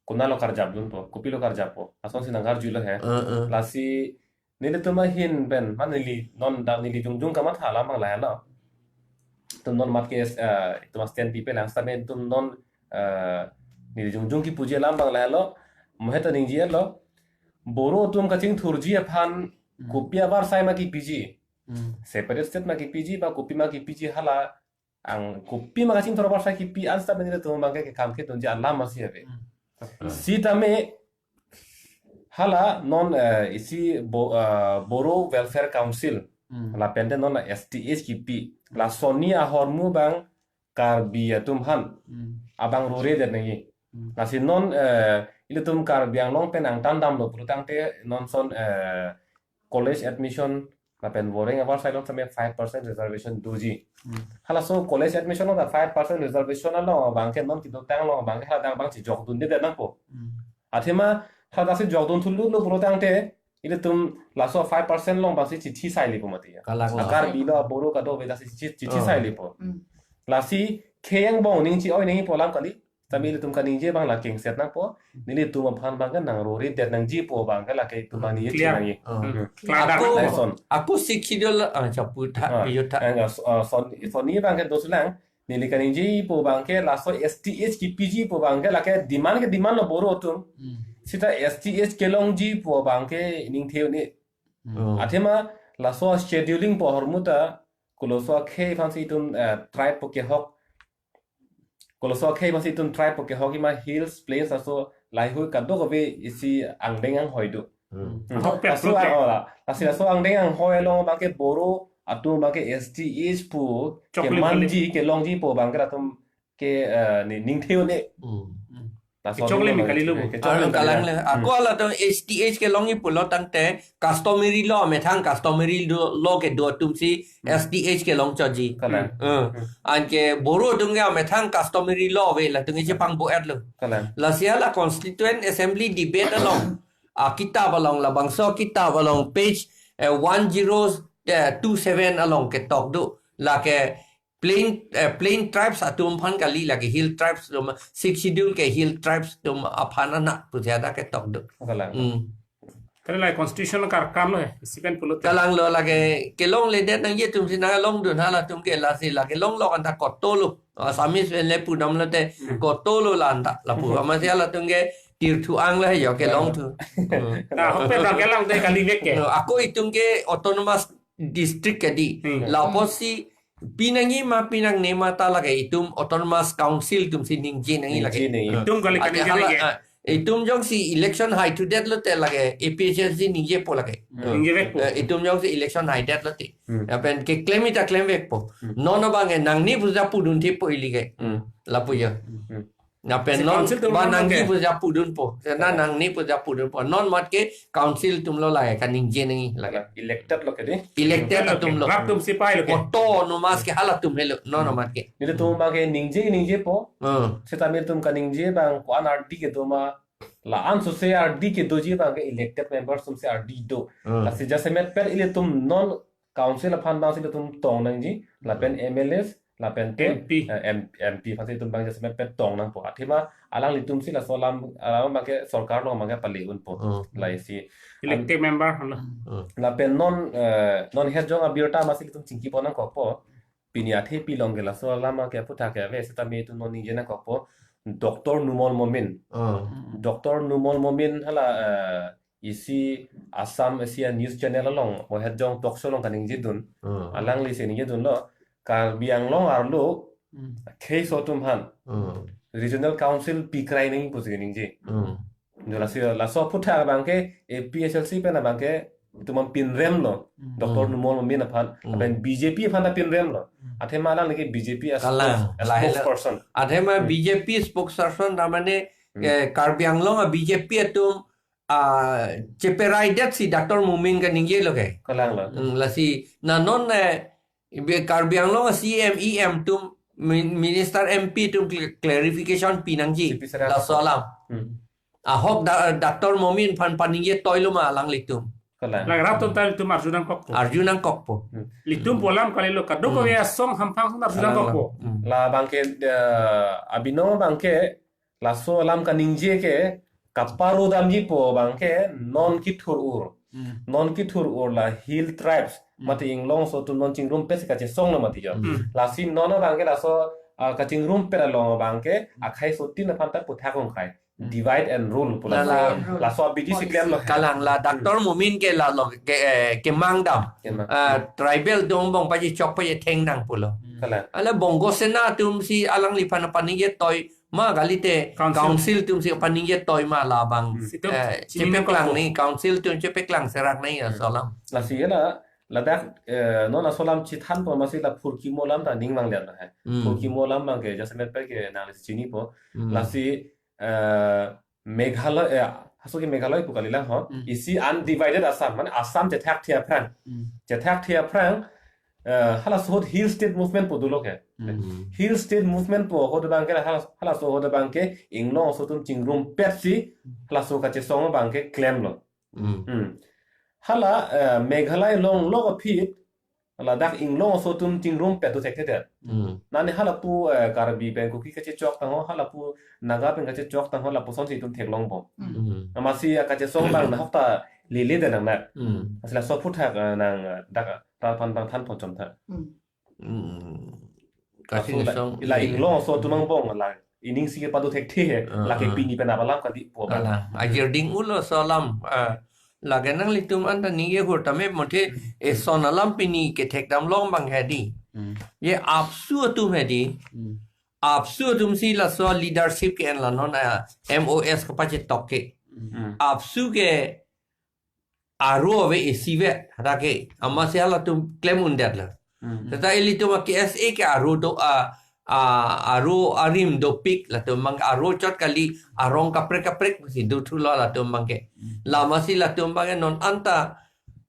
Konatlo karjapdunpo, kopilo karjappo, asonsi nangkarjulo he. Uh, uh. Lasi nelitum ahin pen, mane neli non dak neli jongjong kamatha alam abang lahelo. Itum non mat ke, eh, itum stand pipe lang sitame itum non, eh, neli jongjong kepuji alam abang lahelo. Mo heta ningje-etlo. Boro atum kachingthurji aphan, hmm, kopi avarsai ma kepiji. Hmm. Separate state ma kepiji, ba kopi ma kepiji hala ang kopima kachingthur avarsai kepi an sitame nelitum abang ke kekam kedunji alam masi ave. Hmm. Sitame hala non, eh, isi Bo-, eh, Boro Welfare Council. Hmm. Lapen te non la S T H kepi. Lason ahormu abang Karbi atum aphan. Hmm. Abang rore det nangji. Hmm. Lasi non, eh, ilitum Karbi Anglong pen angtan damlo pulo tangte non son, eh, college admission Lapen Woreng avar side along tame five percent reservation doji. Hmm. Halaso college admission along ta five percent reservation along abangke non kedotang along abangke haladak abang chejokdunde nangpo. Hmm. Athema haladak si jokdun thulutlo pulo tangte, ilitum laso five percent along abangsi chithi sailipo mati ya. Kalang. Akarbi lo, Boro kadokave daksi chi-, chithi Oh. sailipo. Hmm. Lasi khei angbong ning chi-oi nangjipo alam kali. Tame ilitum kaningje abang la kengset nangpo. Nelitum aphan abangke nangroridet nangjipo abangke lake itum abang ningje Clear. nangji. Oh. Hmm. Clear. Ako, Lason. ako Sixth Schedule, ah, chapu tha, Ah, piyo tha. ang, ah, so-, ah, son, sonni abangke doselang. Neli kaningjepo abangke laso S T H kipijipo abangke lake demand ke demand lo Boro atum. Hmm. Seta S T H kelongjipo abangke ningthe un-e. Hmm. Oh. Athema laso scheduling pu ahormu ta koloso akhei aphansi itum, eh, tribe pu kehok. Koloso akhei aphansi itum tribe pu kehok ima hills, plains, laso laheihui kadokave isi angdeng anghoi do. Hmm. Hmm. Ahokpet Laso lo te. ang-, oh, la, lasi laso angdeng anghoi along abangke Boro atum abangke S T H pu Choklim kemanji, kali. kelongjipo abangke latum ke, eh, ni, ningthe un-e. Hmm. Laso Kechoklim along kali lo. Kechoklim Ang kalang kali. le. Ako Hmm. halatum S T H kelongji pulo tangte customary law, methang customary law, law kedo atumsi Hmm. S T H kelong chotji. Kalang. Eh. Hmm. Anke Boro atum ke methang customary law ave latum ke chepangbo-et lo. Kalang. Lasi hala Constituent Assembly debate along, ah, kitab along labangso kitab along page, eh, one zero, eh, two seven along ketok do. Lake plain, eh, plain tribes atum aphan kali, lake hill tribes atum, Sixth Schedule ke hill tribes atum aphan anak pu jada ketok do. Kalang. Hmm. Tadi la constitution karkam lo, eh, isi pen pulo te. Kalang lo lake kelongledet nangji atumsi nanglongdun halatum ke lasi lake longlok anta kotolo. Assamese pen le pudam lo te Hmm. kotolo la anta lapu. Amatsi halatum ke tirthu ang lo he jo kelongthu. Hmm. Nah, ahokpet abang kelang te kalivek ke. No, ako itum ke autonomous district kedi. Hmm. Lapusi pinangji ma pinangne ma ta lake itum autonomous council atumsi ningje nangji lake. Ningje nangji. Hmm. Itum kali Ate kaningje hala, lake. ah, itum jongsi election haithudet lote lake A P H L C ningjepo lake. Hmm. Ningjevekpo. Eh, itum jongsi election haidet lote. Hmm. Lapen keklem ta klemvekpo. Hmm. Non abangke nangne puja pudun thepo ili ke. Hmm. Lapu jo. Hmm. Lapen Si non council atum ba non nangji ke. puja pudunpo. Seta Hmm. nangne puja pudunpo. Non amat ke council atum lo lake kaningje nangji lake. Elected lo ke di. Elected Elected lo atum ke. lo. Rat atum sipai lo ke. Koto numas ke halatum helo. Non Hmm. amat ke. Nelitum abangke ningje ningjepo. Hmm. Seta nelitum kaningje abang ko-an ardi kedo ma, la-an sose ardi kedoji abangke elected members atumsi ardi do. Hmm. Lasi jasemet pen ilitum non council aphan abangsi ilitum tong nangji, lapen M L As, lapen te, M P. eh, M-, M P aphansi itum abang jasemet pen tong nangpo. Athema alanglitumsi laso alam, alam abangke sorkar along abangke pale unpo. Hmm. La isi. Elected member, hala. Hmm. Lapen non, eh, non het jong abirta amatsi ilitum chingkipon nangkokpo. Pini athepi along ke laso alam ke aphuthak ke ave, seta nelitum non ningje nangkokpo Doctor Numal Momin. Oh. Doctor Numal Momin hala, eh, isi Assam Asia News Channel along, mo het jong talk show along kaningjedun. Oh. Alanglisi ningjedunlo, Karbi Anglong arlo, Hmm. khei aso atum aphan, Oh. Regional Council pikrai nangji pusi ningje. Oh. Jolasi laso aphuthak abangke A P H L C pen abangke itum aphan pinrem lo. Hmm. Doctor Hmm. Numal Momin aphan, Hmm. lapen B J P aphan ta pinrem lo. Hmm. Athema alangli ke B J P as Kalang, spokes-, as lahelo. spokesperson. Athema Hmm. B J P spokesperson ta mane, Hmm. eh, Karbi Anglong a B J P atum, ah, cheperaidet si Doctor Momin kaningje lo ke. Kalang lo. Hmm, lasi na non, eh, ibe Karbi Anglong a C M E M atum min-, minister M P atum cl-, clarification pinangji. Chipi sera laso alam. Hmm. Ahok da-, Doctor Momin aphan paningje toilo ma alanglitum. Kalang. Lake rat atum ta ilitum arju nangkokpo. Arju nangkokpo. Hmm. Ilitum pu alam kalilo, kadokave Hmm. asong hamphang ason arju Kalang nangkokpo. lo. Hmm. La abangke, eh, abinong abangke laso alam kaningje ke kaparodamjipo abangke non kethur-ur. Hmm. Non kethur-ur la hill tribes. Hmm. Mate inglong aso atum non chingrumpet si kachesong lo mati jo. Hmm. Lasi non abangke laso, ah, kachingrumpet along abangke akhei aso tin aphan ta puthak ongkai. Hmm. Divide and rule pu La, laso. la. Laso abidi si klem lo. Kalang la Doctor Momin ke la lo ke, eh, kemang dam. Kemang. Ah, tribal atum angbong paji chok paji theng nang pulo. Hmm. Kalang. Ala Bongo Sena atumsi alangliphan paningje toi ma kalite Council. Council atumsi paningje toi ma labang. Hmm. Situm eh, chini chepeklang nangkokpo. Ni Council atum chepeklang serak nangji Hmm. laso alam. Lasi la, ladak, eh, non laso alam chethanpo amatsi la phurkimo alam ta ning vangdet lo he. Hmm. Phurkimo alam abangke jasemet pen ke nanglisi chinipo. Hmm. Lasi, eh, Meghalaya, eh, Halaso ke Meghalaya pu kalilang ho. Hmm. Isi undivided Assam, mane Assam chethekthe aphrang. Hmm. Chethekthe aphrang, eh, halaso ahut Hill State Movement pu dolo ke. Hmm. Hill State Movement pu ahut abang ke hala, halaso ahut abang ke inglong aso atum chingrumpetsi halaso kachesong abang ke klemlo. Hmm. Hmm. Hala, eh, Meghalaya longlok aphi, hala dak inglong aso atum chingrumpet dothekthedet. Hmm. Nani halapu, eh, Karbi pen Kuki kachechok tangho, halapu Naga pen kachechok tangho, lapusonsi itum theklongbom. Hmm. Hmm. Amatsi, eh, kachesong abang nahok ta lele de nang nak. Hmm. Asila soputhak, eh, nang, eh, dak, eh, talpan bang than ponchom thak. Hmm. Hmm. Kachi aso la, song la i- inglong aso atum angbong la ining si kepado thekthe he, ah, lake ah, pini pen abalam kadi po ba. Ala, ajir ding ulo aso alam, ah, lake nanglitum anta ningje hur tame mothe, hmm, eson alam pini kethekdam long abang hedi. Hmm. Je AAPSU atum hedi. Hmm. AAPSU atum si laso leadership ke-en la non, ah, M O S kapachetok ke. Hmm. AAPSU ke aro ave isivet, hadak ke, amatsi halatum klem undetlo. Hmm. Seta ilitum a-K S A ke aro do, a, a, aro arim dopik latum abang, aro chot kali, arong kaprek kaprek si dothulo latum abang ke. Hmm. La amatsi latum abang ke non anta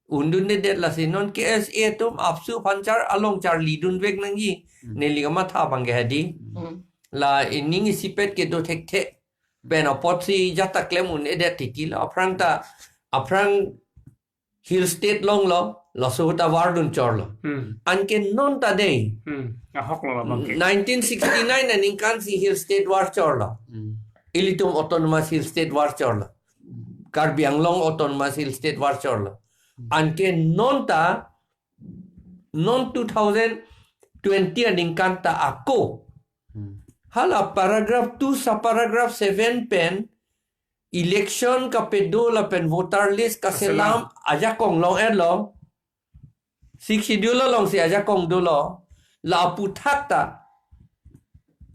undundedet, lasi non K S A atum AAPSU aphan char along charlidunvek nangji. Hmm. Neli kamatha abang ke hedi. Hmm. La ining isipet ke dothekthe pen apotsi jata klem un-edet titi lo. Aphrang ta, aphrang Hill State longlo, laso ahut ta vardun chorlo. Hmm. Anke non ta dei. Hmm. Ahoklo abang ke. Nineteen sixty-nine aningkan si Hill State var chorlo. Hmm. Ilitum Autonomous Hill State var chorlo. Karbi Anglong Autonomous Hill State var chorlo. Hmm. Anke non ta, non two thousand twenty aningkan ta ako. Hmm. Hala paragraph two subparagraph seven pen election kapedo lapen voter list kaselam, kaselam, ajakong long-etlo. Sixth Schedule alongsi ajakong dolo. La aputhak ta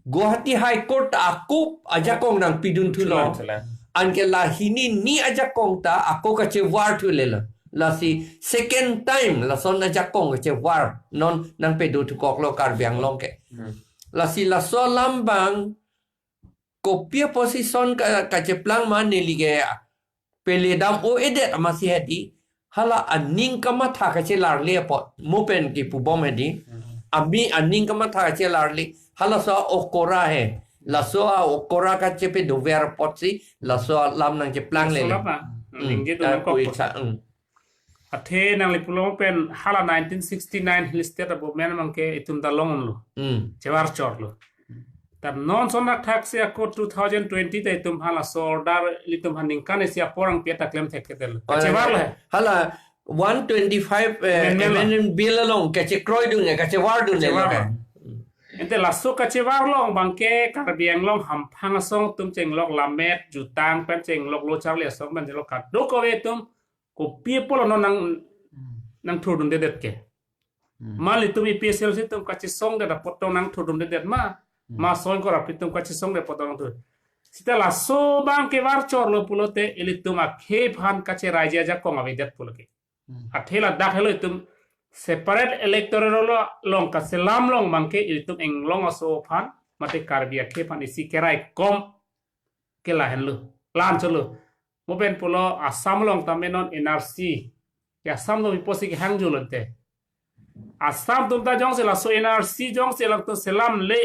Guwahati High Court ta ako ajakong nangpidunthulo. Thulang, thulang. Anke la hini ni ajakong ta ako kachevarthulelo. Lasi second time lason ajakong kachevar non nangpedothukoklo Karbi Anglong ke. Hmm. Lasi laso alam abang kopi aposition ka, kacheplang ma neli ke pele dam o-edet amatsi hedi, hala aning kamatha kachelarle apot, mo pen kipubom hedi. Hmm. Ami aning kamatha kachelarle, halaso okora he, laso a-okora kachepedover apotsi laso alam nangcheplanglelo. Laso alam, ah, hmm, ningje ta dunang kok pui pot. Sa, hmm. Athe nangli pulo pen hala nineteen sixty-nine Hill State Movement abang ke itum ta longlo. Hmm. Chevar chorlo. Ta non son athak si ako two thousand twenty ta itum halaso order ilitum aningkan isi apor angpi ta klem thekthedet. Oh, kachevarlo he. Hala one twenty-five, eh, amendment lo. Amendment bill along kachekroi dun, eh, kachevar dun, eh, kachevar lo he. Ante laso kachevar long abang ke Karbi Anglong hamphang asong atum chenglok lammet, jutang pen chengloklo charli asong pen chenglok kadokave atum kopi apotlo non nang, hmm, nangthurdundedet ke. Hmm. Ma ilitum A P H L C atum kachesongdet apot tong nangthurdundedet ma. Hmm. Ma songkor api atum kachesongdet apot tong nangthur. Seta laso abang ke var chorlo pulote ilitum akhei aphan kacheraiji ajakong avedet pulo ke. Hmm. Athe ladak helo itum separate electoral roll along kaselam long abang ke ilitum inglong aso aphan mate Karbi akhei aphan isi keraikom ke lahenlo. Lan cholo. Mo pen pulo Assam along tame non N R C. Ya Assam along iposi kehang julo te. Assam atum ta jongsi laso N R C jongsi alangtum selamle.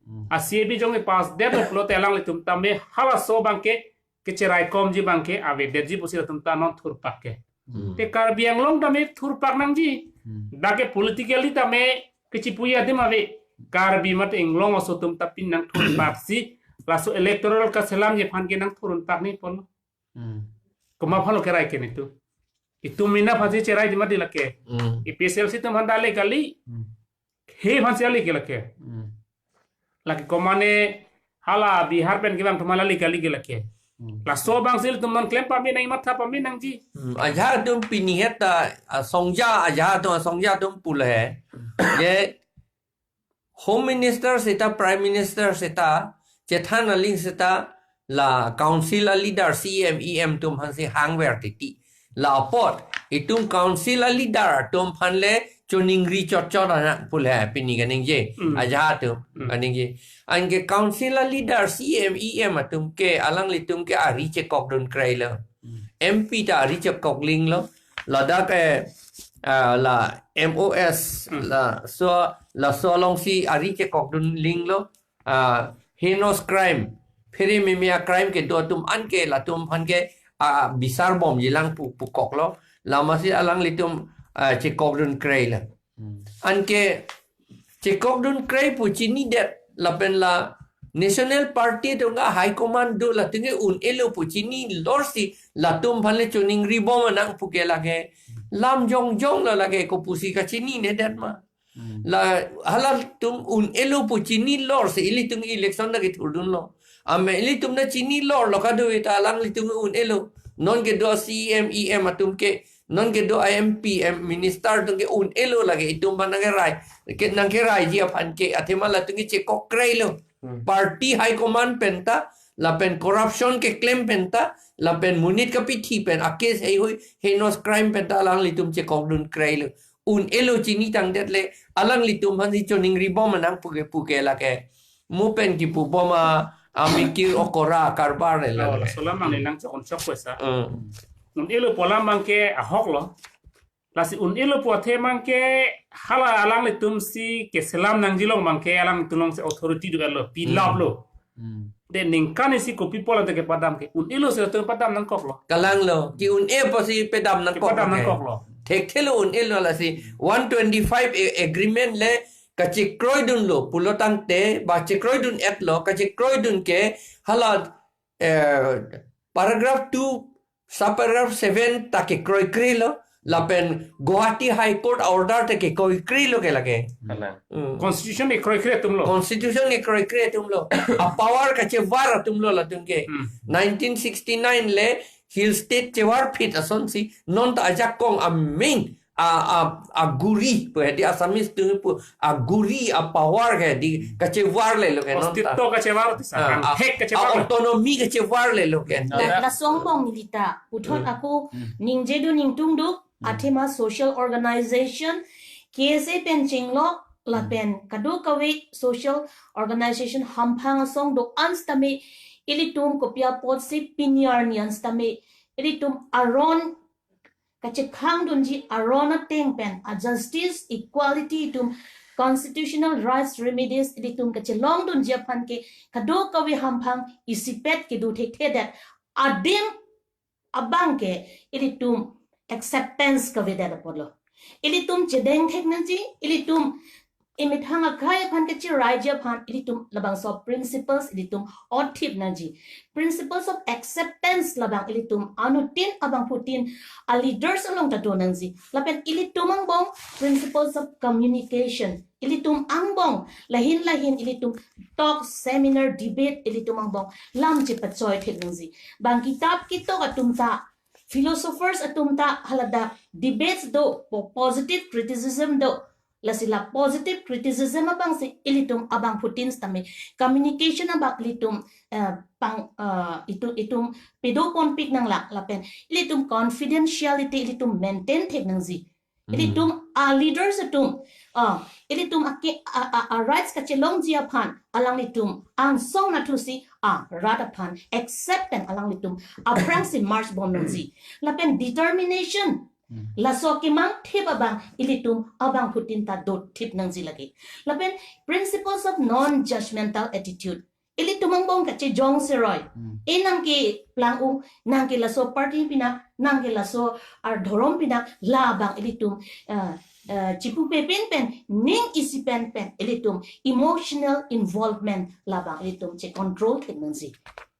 Hmm. A C A B jongsi passdet pulote alanglitum tame halaso abang ke kecheraikomji abang ke avedetji pusi latum ta non thurpak ke. Hmm. Te Karbi Anglong tame thurpak nangji. Hmm. Dak ke politically tame kachipuji adim ave. Karbi mate inglong aso atum ta pini nangthurpaksi laso electoral kaselamji aphan ke nangthurunpak ni pon. Hmm. Komat aphanlo kerai ke netum? Itum mina aphansi cheraiji mati lake. Hmm. A P H L C atum aphan ta ale kali. Hmm. He aphansi ale ke lake. Hmm. Lake komane hala Bihar pen kevang atum aphan ale kali ke lake. Hmm. Laso abangsi ilitum non klem pame nang, matha pame nangji. Hmm. Ajahak atum pini het ta, ah, songja, ajahak atum, ah, songja atum pulo he. Hmm. Je Home Minister seta, Prime Minister seta, chethan aling seta, la Council a-leader, C M, E M atum aphansi hangver titi. La apot, Itum council a leader atum aphan le choningri chotchot anak pule pini kaningje. Hmm. Ajahak atum Hmm. kaningje. Anke council a leader C M, E M atum ke alanglitum ke ari chekokdun kreilo. Hmm. M P ta ari chekok linglo. Ladak eh, ah, la M O S, Hmm. laso, laso alongsi ari chekokdun linglo. Ah, heinous crime, phere meme a crime kedo atum anke latum aphan ke, ah, bisar bomji lang pu, pukoklo. Lamasi alanglitum, ah, chekokdun kreilo. Hmm. Anke chekokdun krei pu chinidet lapen la National Party atum ka high command do latum ke un-elo pu chinilorsi latum aphan le choningri bom anak puke lake. Lam jongjong lo lake, kopusi kachininedet ma. Hmm. La halatum un-elo pu chinilorsi ilitum election ta kethurdunlo. Ame ilitum ta chinilorlo kadokave ta alanglitum un-elo. Non kedo C M, E M atum ke, non kedo M P, em, minister atum ke un-elo lake itum aphan nangkerai. Ke nangkeraiji aphan ke athema latum ke chekok kreilo. Hmm. Party high command pen ta, lapen corruption keklem pen ta, lapen monit kapithi pen, a case heihui, heinous crime pen ta alanglitum chekokdun kreilo. Un-elo chinitangdet le, alanglitum aphansi choningri bom anak puke puke lake. Mo pen kipu bom a, amikir okora karbar le Oh, lake. Laso alam abang le nangchokon chok pesa. Hmm. Un-elo pu alam abang ke ahok lo. Lasi un-elo pu athe abang ke hala alanglitumsi keselam nangji along abang ke alangtum alongsi authority do-etlo, pilap Hmm. lo. Hmm. De ningkan isi kopi pulo ante kepadam ke un-elo si latum padam nangkoklo. Kalang lo, ke un-e pusi padam nangkok Kepadam lo ke. nangkoklo. Thekthelo un-elo lasi one twenty-five a-, agreement le kachekroidunlo, pulo tangte, ba chekroidun-etlo, kachekroidun ke hala, eh, paragraph two, subparagraph seven ta kekroikreilo, lapen Guwahati High Court order ta kekroikreilo ke lake. Kalang. Hmm. Constitution kekroikre atumlo. Constitution kekroikre atumlo. A power kachevar atumlo latum ke. Hmm. Nineteen sixty-nine le Hill State chevar phit asonsi, non ta ajakong aming, a, a, aguri, pu hedi Assamese atum pu, aguri a power ke di kachevar lelo ke non ta. Ostitto kachevar ti sa, Ah, kan ah, hek kachevar ah, lo. Autonomy kachevar lelo ke. Na, La, na. Laso angbong neli ta puthot Hmm. ako Hmm. ningjedu ningtungduk, Hmm. athema social organization, K S A pen chinglo, lapen Hmm. kadokave social organization hamphang asong do-an sitame, ilitum kopi apotsi pini arni an sitame, ilitum aron kachekhangdunji aron ateng pen, a justice, equality atum, constitutional rights remedies ilitum kachelongdunji aphan ke kadokave hamphang isipet kedo thekthedet. Adim abang ke ilitum acceptance kavedet apotlo. Ilitum chedeng thek nangji, ilitum imethang akhai aphan kacheraiji aphan ilitum labangso principles ilitum othip nangji. Principles of acceptance labang ilitum anuttin abangphutin a leaders along ta do nangji. Lapen ilitum angbong principles of communication. Ilitum angbong lahin lahin ilitum talk, seminar, debate ilitum angbong lam chepachoi thek nangji. Bang kitap ketok atum ta, philosophers atum ta haladak debates do, po-, positive criticism do. Lasi la positive criticism abangsi ilitum abangphutin sitame communication abang ilitum, eh, pang, eh, itum, itum pedoponpik nanglak lapen ilitum confidentiality ilitum maintain thek nangji. Hmm. Ilitum a leaders atum, ah, ilitum ake a, a, a rights kachelongji aphan alanglitum angsong nathusi a rat aphan accept pen alanglitum aphrangsi march bom nangji. Lapen determination. Hmm. Laso kemang thip abang ilitum abangphutin ta dothip nangji lake. Lapen principles of non-judgmental attitude. Ilitum angbong kachejong seroi. Hmm. E nangkeplang-ung, nangke laso party pinak, nangke laso ardhorom pinak, labang ilitum, eh, eh, chipupe pen pen, ning isi pen pen, ilitum emotional involvement labang ilitum checontrol thek nangji.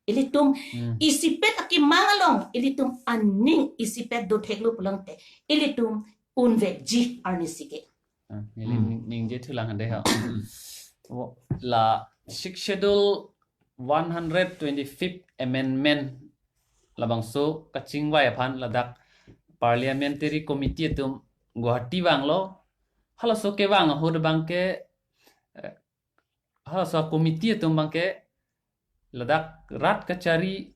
Ilitum Hmm. isipet akemang along, ilitum aning isipet do theklo pulote, ilitum unvekji arnisi ke. Ah, neli Hmm. ning-, ningje thulang hande ha. Wo, la Sixth Schedule one hundred twenty-fifth Amendment labangso kachingvai aphan ladak Parliamentary Committee atum Guwahati vanglo. Halaso kevang ahut abang ke, eh, halaso committee atum abang ke ladak rat kachari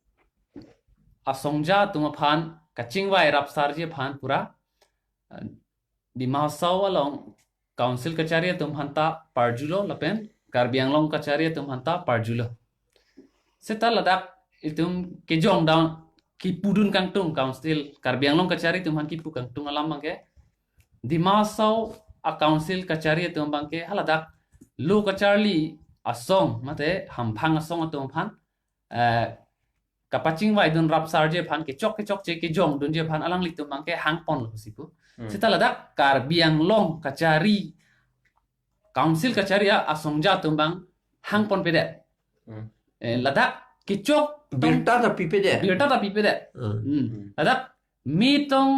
asongja atum aphan kachingvai rapsarji aphan pura Dima Hasao along Council kachari atum aphanta parjulo lapen Karbi Anglong kachari atum aphanta parjulo. Seta ladak itum kejong down kipudun kangtung Council Karbi Anglong kachari atum aphan kipu kangtung alam abangke Dima Hasao a Council kachari atum abangke haladak lo kacharli asong mate hamphang asong atum aphan eh, kapachingvaidun rapsarji aphan kechok kechokche kejongdunji aphan alanglitum abangke hangponlo pusi pu. Hmm. Seta ladak Karbi Anglong kachari Council kachari a asongja atum abang hangponpedet. Hmm. Eh, ladak kechok tong Birta ta pipedet. Birta ta pipedet. Hmm. Hmm. Hmm. Ladak me tong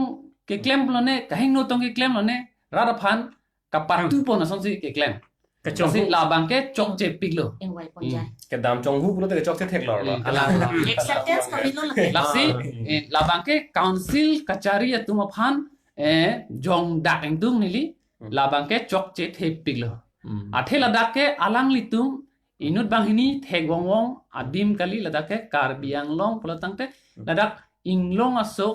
keklem lone, kahingno tong keklem lone, rat aphan kapatupon asonsi keklem. Kachong. Lasi labangke chokchepiklo. Ingvai ponjai. Hmm. Kedam chonghu pulote kechokche theklorlo. Hmm. Alang. Acceptance kami lo lagi. Lasi, ah, eh, labangke Council kachari atum aphan, eh, jongdak ingdung neli, Hmm. labangke chokchethepiklo. Hmm. Athe ladak ke alanglitum inut banghini thek wongwong adim kali, ladak ke Karbi Anglong pulo tangte, Hmm. ladak inglong aso,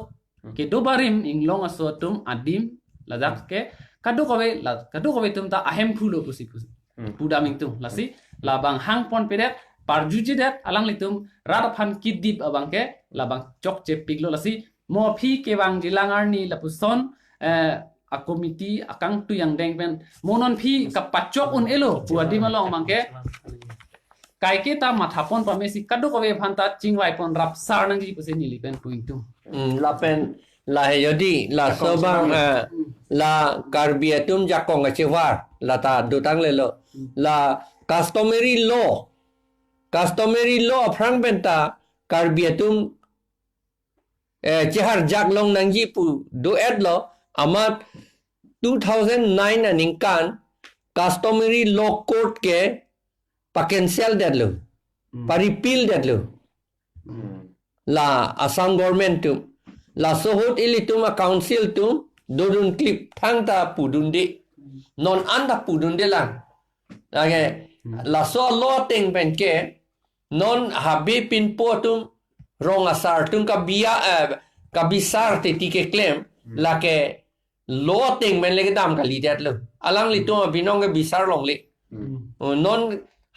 Hmm. kedo barim inglong aso atum adim, ladak ke kadokave la, kadokave atum ta ahemphu lo pusi pusi. Hmm. Pudam ingtung. Lasi, labang hangponpedet, parjujidet, alanglitum rat aphan kedip abangke, labang chokchepiklo. Lasi, mo aphi kevangjilang arni lapuson, eh, a committee akangtui angdeng pen mo non aphi kapachok un-elo pu adim along abangke kaike ta mathapon pamesi kadokave aphanta chingvaipon rapsar nangji pusi neli pen pu ingtung. Hmm, lapen la he jodi laso Jakong abang, chevang. Eh, la Karbi atum jakong kachevar, la ta dotang lelo. Hmm. La customary law, customary law aphrang penta Karbi atum eh, cheharjak long nangji pu do-etlo, amat two thousand nine aningkan customary law court ke pa-cancel detlo, Hmm. pa-repeal detlo. Hmm. La Assam government atum. Laso ahut ilitum a council atum dodun klip thangta pudunde. Non anta pudunde lang. Lake, Hmm. laso law ateng pen ke, non habe pinpo atum rong asar atum kabiya, eh, kabisar teti keklem, Hmm. lake law ateng pen le kedam kalidetlo. Alanglitum abinong ke bisar longle. Hmm. Oh, non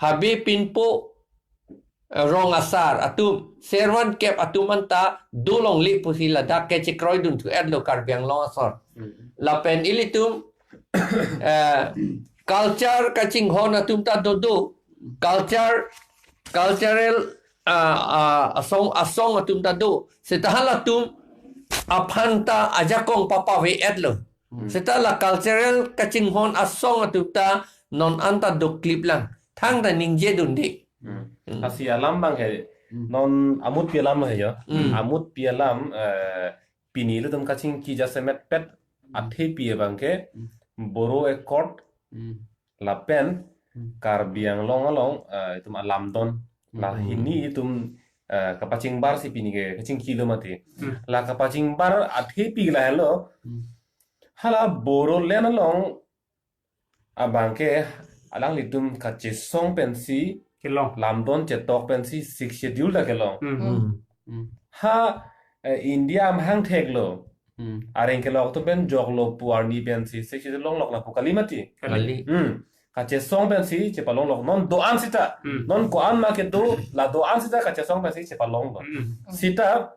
habe pinpo, eh, rong asar atum, servant kep atum anta do longle pusi ladak ke chekroidun thu-etlo Karbi Anglong asor. Hmm. Lapen ilitum, eh, culture kachinghon atum ta dodo, culture, cultural, ah, ah, asong, asong atum ta do. Seta halatum aphanta ajakong papave-etlo. Hmm. Seta la cultural kachinghon asong atum ta non anta doklip lang. Thangta ningjedunde. Hmm. Hmm. Lasi alam abang he, Hmm. non amutpi alam he jo. Hmm. Amutpi alam, eh, pini ilitum kachingki jasemet pet Hmm. athepi abangke Hmm. Bodo Accord Hmm. lapen Hmm. Karbi Anglong along, eh, itum alamdon. Hmm. La hini itum, eh, kapachingbar si pini ke kachingkilo mati. Hmm. La kapachingbar athepi lahelo. Hmm. Hala Bodoland along abangke alanglitum kachesong pensi Kelong. lamdon chetok pensi Sixth Schedule ta kelong. Hmm. Hmm. Hmm. Ha, eh, India amahang theklo. Hmm. Areng kelok atum pen joklo pu arni pensi Sixth Schedule longlok lapu kali mati. Kali. Kali. Hmm. Kachesong pensi chepalonglok. Non do-an sita. Hmm. Non ko-an ma kedo, la do-an sita kachesong pensi chepalonglo. Hmm. Sita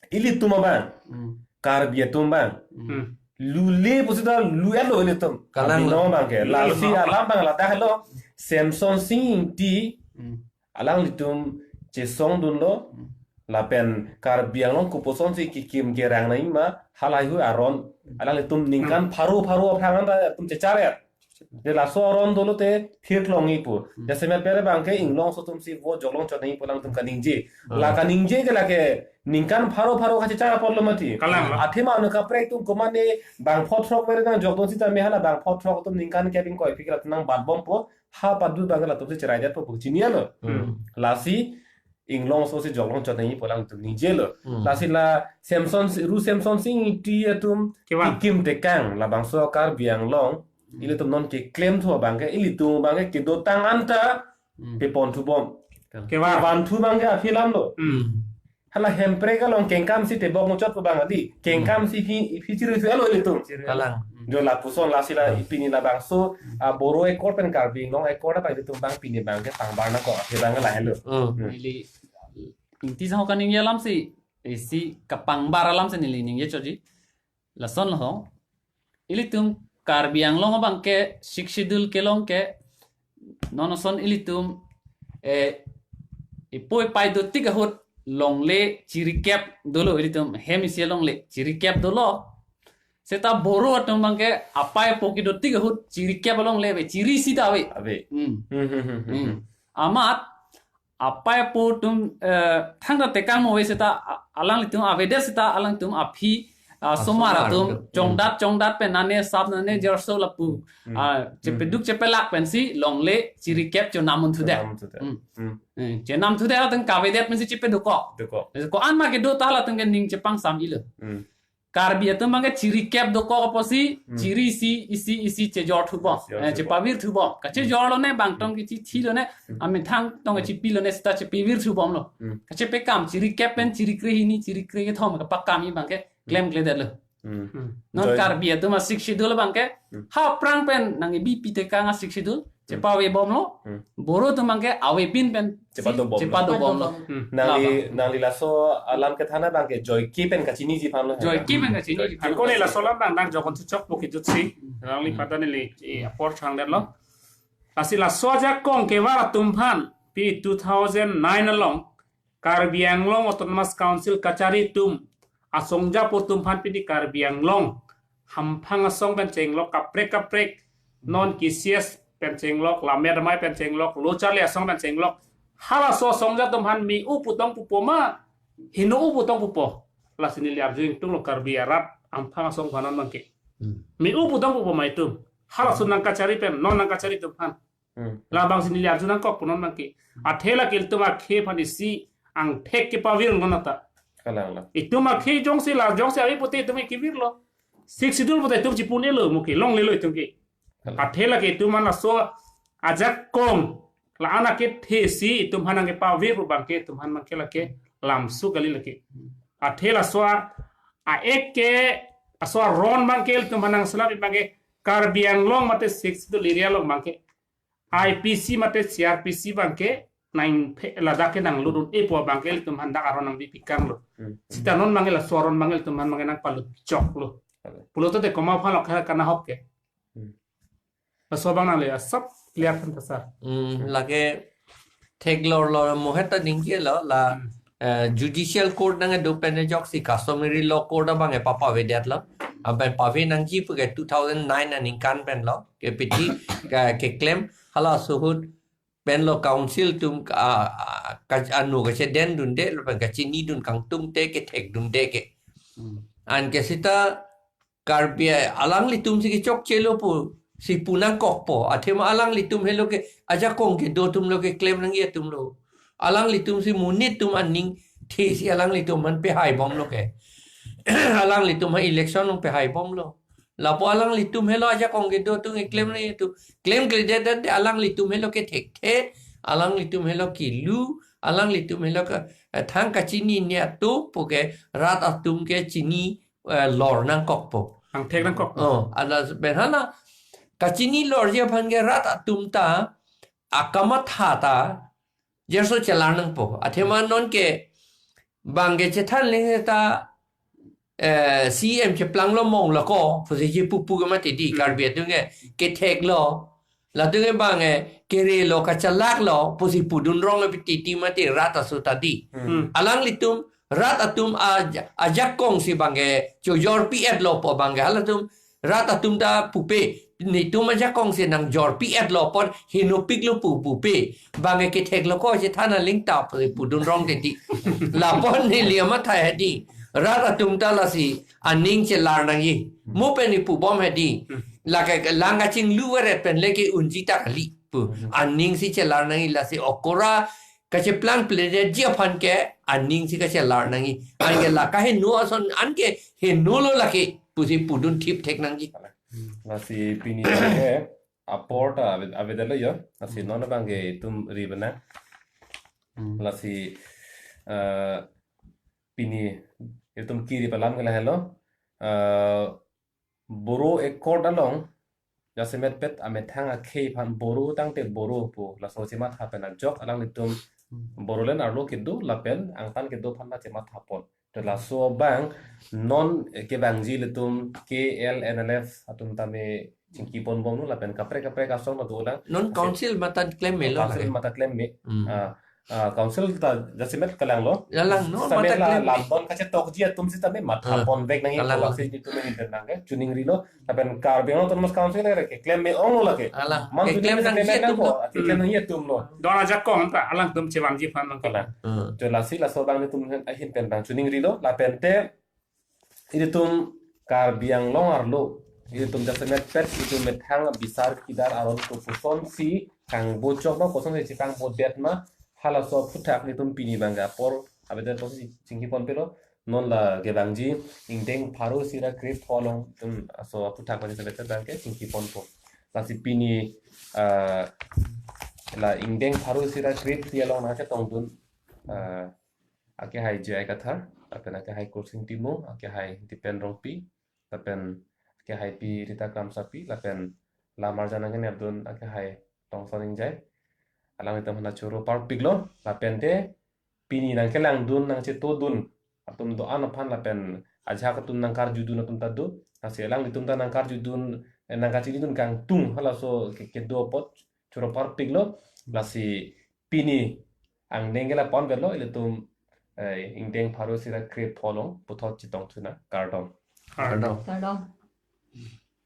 ilitum abang. Hmm. Karbi atum abang. Hmm. Lule pu sita lu-etlo ilitum. Kalang Karbi lo. Nong abangke. Lasi Hmm. alam abang ladak lo. Semson Sing Ingti. Hmm. Alanglitum chesongdunlo, Hmm. lapen Karbi Anglong kopuson si kekim kerang nangji ma, halahei aron, alanglitum ningkan Hmm. pharo pharo aphrang anta atum chechar-et. De laso aron dolo te thir klongji pu. Hmm. Jasemet pere abangke inglong aso atum si vo joklong chot nangji pu alangtum kaningje. Hmm. La kaningje ke lake ningkan pharo pharo kachechar apotlo mati. Kalang lo. Athema anu kaprek atum komane bangpho throk pere nang jokdun sita me hala bangpho throk atum ningkan kep ingkoi phli ke latum nangbatbompo. Ha padu abang latum si cherai det po pu chini-etlo. Hmm. Lasi inglong aso si joklong chot nangji pu alangtum ningjelo. Hmm. Lasi la Semson si, Ru Semson Sing Ingti atum Kevan. Kekim tekang labangso Karbi Anglong. Hmm. Ilitum non keklem thu abangke, ilitum abangke kedotang anta Hmm. pepon thubom. Kevan. Kevan thu abangke aphi alamlo. Hmm. Hala Hemprek along kengkam si tebok muchot ko bang adi. Kengkam si phi, phi chiri si alo ilitum. Kalang. Jo lapuson lasi la pini labangso, ah, Boro Accord pen Karbi Anglong Accord apa ilitum bang pini bang ke pangbar nangkok, ke bang lahelo. Hmm. Hmm. Neli, ingti sang kaningje alam si, isi kapangbar alam si neli ningje chotji. Lason lo ho. Ilitum Karbi Anglong abang ke Sixth Schedule kelong ke non ason ilitum, eh, ipoi pai dotik ahut longle chirikep dolo, ilitum hem isi longle chirikep dolo. Seta Boro atum abang ke apai apo kedotik ahut chirikep alongle ave, chiri si ta ave. Ave. Hmm. Hmm, hmm, hmm, hmm, Hmm. hmm. Amat apai apo atum, eh, thangta tekang mo ave seta, a-, alanglitum avedet seta alanglitum aphi, ah, asomar asomar atum atum. Chongdat, chongdat pen nane sap nane jarso lapu. Hmm. Ah, chepeduk chepelak pensi longle chirikep chonam thudet. Chonam thudet. Hmm. Hmm. Eh, chonam thudet atum kavedet pensi chepedukok. Dukok. Ko-an ma kedo ta latum ke ning chepangsam ilo. Hmm. Karbi atum abang ke chirikep dokok apotsi, Hmm. chiri si isi isi chejor thubom. Chejor Eh, thubom. chepavir thubom. Kachejor lone bang tong kechithi lone, Hmm. amethang tong Hmm. kechipi lone seta chepavir thubomlo. Hmm. Kachepekam chirikep pen chirikre hini, chirikre kethom kapakam abang ke Hmm. klemkledet lo. Hmm. Hmm. Non Joy. Karbi atum a-Sixth Schedule abang ke, Hmm. ha aphrang pen nangkebi pi tekang a-Sixth Schedule, Hmm. chepavebomlo. Hmm. Boro atum abang ke avepin pen si Chepadobomlo. chepadobomlo. Hmm. Nangli, Labang. nangli laso alam kethan abang ke joike pen kachiniji aphanlo. Joike pen kachiniji aphan. Ako ne laso alam abang nang jokon chuchok po kejut si. Hmm. Nangli Hmm. pada neli, eh, apor changdetlo. Lasi laso ajakong kevar atum aphan pi two thousand nine along Karbi Anglong Autonomous Council kachari atum asong japo atum aphan pini Karbi Anglong hamphang asong pen chenglok kaprek kaprek, non K C S pen chenglok, Lammet Amei pen chenglok, Lo Charli Asong pen chenglok, halaso asong ja atum aphan me-o putong pupo ma, heno-o putong pupo. Lasi neli arju ingtunglo Karbi arat hamphang asong aphan non abang ke. Hmm. Me-o putong pupo ma itum. Halaso nangkachari pen, non nangkachari atum aphan. Hmm. Labang si neli arju nangkok pu non abang ke. Athe lake ilitum akhei aphan isi angthek kepavir non ata. Kalang la. Itum akhei jongsi la, jongsi ave pute itum ke kevirlo. Sixth Schedule pute itum chipun-elo mo ke, longlelo itum ke. Kalang. Athe lake itum aphan laso ajakong la-an akethe si itum aphan nangkepavir pu abang ke, itum aphan abang ke lake lamsu kali lake. Athe laso a-ek ke, laso aron abang ke itum aphan nangselam abang ke, Karbi Anglong mate Sixth Schedule area along abang ke, I P C mate C R P C abang ke nangphe ladak ke nanglutdun-e pu abang ke ilitum aphan dak aron nangbi pikanglo. Hmm. Seta non abang ke laso aron abang ke ilitum aphan abang ke nangpalut choklo. Abe. Pulote te komat aphan lo ka-, kanahok ke. Hmm. Laso abang nangle asap clear aphan ta sir. Hmm, lake theklor lo mohet ta ningje lo la, Hmm. eh, judicial court nangkedo pen ajoksi customary law court abang ke papavedetlo. Aben pave nangji pu ke two thousand nine aningkan pen lo. Ke piti ke, keklem halaso ahut pen lo council atum ka, a, ka, anu kachedendunde lapen kachinidun kangtungte kethekdunde ke. Hmm. Anke seta Karbi alanglitum si kechokchelo pusi pu nangkokpo. Athema alanglitum helo ke ajakong kedo atum lo keklem nangji atum lo. Alanglitum si monit atum aningthe si alanglitum aphan pehaibomlo ke. Alanglitum aphan election along pehaibomlo. Lapu alanglitum helo ajakong kedo atum keklem nangji atum. Klemkledet tangte alanglitum helo kethekthe, alanglitum helo kelu, alanglitum helo ke, eh, thang kachinine atum pu ke rat atum ke chini, eh, lor nangkokpo. Angthek nangkokpo. Oh, ala ben hala kachini lorji aphan ke rat atum ta akamatha ta jerso chelar nangpo. Athema non ke bang ke chethan le ta, eh, C M cheplanglo mong lo ko, pusi chepupu ke mati di, Hmm. Karbi atum ke, ketheklo. Latum ke bang ke, kerelo kachalaklo, pusi pudun rong le pititi mati rat aso ta di. Hmm. Hmm. Alanglitum, rat atum a, ajakong si bang ke, chojor pi-etlo pu bang ke, halatum, rat atum ta pupe, netum ajakong si nangjor pi-etlo apot henopiklo pu pupe. Bang ke ketheklo ko chethan aling ta pu pudun rong teti. Lapu neli amatha hedi. Rat atum ta lasi aning chelar nangji. Mo pen ipubom hedi. Lake lang kachinglu veret pen le ke-unji ta kali pu. Aning si chelar nangji lasi okora kacheplang pledetji aphan ke aning si kachelar nangji. Anke la kaheno ason anke henolo lake pusi pudun thip thek nangji. Lasi pini ke apor ta ave-, avedetlo yo. Lasi Hmm. non abang ke itum ri bena. Hmm. Lasi, eh, pini itum kiri palam ke lahelo. Eh, Boro Accord along jasemet pet amethang akhei aphan Boro tangte Boro pu laso chematha pen ajok alanglitum Bodoland arlo kedo lapen angtan kedo aphan ta chematha pon. To laso abang non, eh, kevangji ilitum K L N L F atum tame chingki pon bomlo lapen kaprek kaprek asong ta dolang. Non council mata klem melo Council lake. Mata klem me. Hmm. Ah, ah, council ta jasemet kelanglo. Lalang no, Sitame mata la klem me. Lamdon kachetokji atum sitame matha Ah, pon vek nangji lalang. Laksi itum nangji nangke chuning rilo. Lapen Karbi Anglong Autonomous Council lake keklem me onglo lake. Alang, Man keklem chuning nangji keklem atum nangpo, lo. Keklem Hmm. Nangji atum lo. Don ajakong ta alangtum chevanji aphan nangke. Alang. Hmm. To lasi laso abang itum ahin pen abang chuning rilo. Lapen te itum Karbi Anglong arlo itum jasemet pet itum methang bisar kidar aron kopusonsi kangbochok ma kosonsi chekangbodet ma halaso aphuthak itum pini abang ke apor abang te kosonsi chingki pon pelo non la kevangji ingdeng pharo isi ra krepho along itum laso aphuthak abang jasemet pet abang ke chingki ponpo. Lasi pini, ah, la ingdeng pharo isi ra krepho along nangchetongdun, ah, akehai J I Kathar, lapen akehai Kursing Timung, akehai Dipen Rongpi, lapen akehai Pi Rita Kramsapi, lapen lamar jan nangkenepdun akehai Tongson Ingjai. Alanglitum aphan choro parpiklo, lapen te pini nangkelangdun nangchetodun atum do-an aphan lapen ajahak atum nangkarjudun atum ta do. Lasi alanglitum ta nangkarjudun, eh, nangkachinidun kangtung halaso ke, kedo apot choro parpiklo. Lasi pini angdeng ke la ponvelo ilitum, eh, ingdeng pharo isi ra krepho along puthot chetongthu nang, kardom. Kardom. Kardom.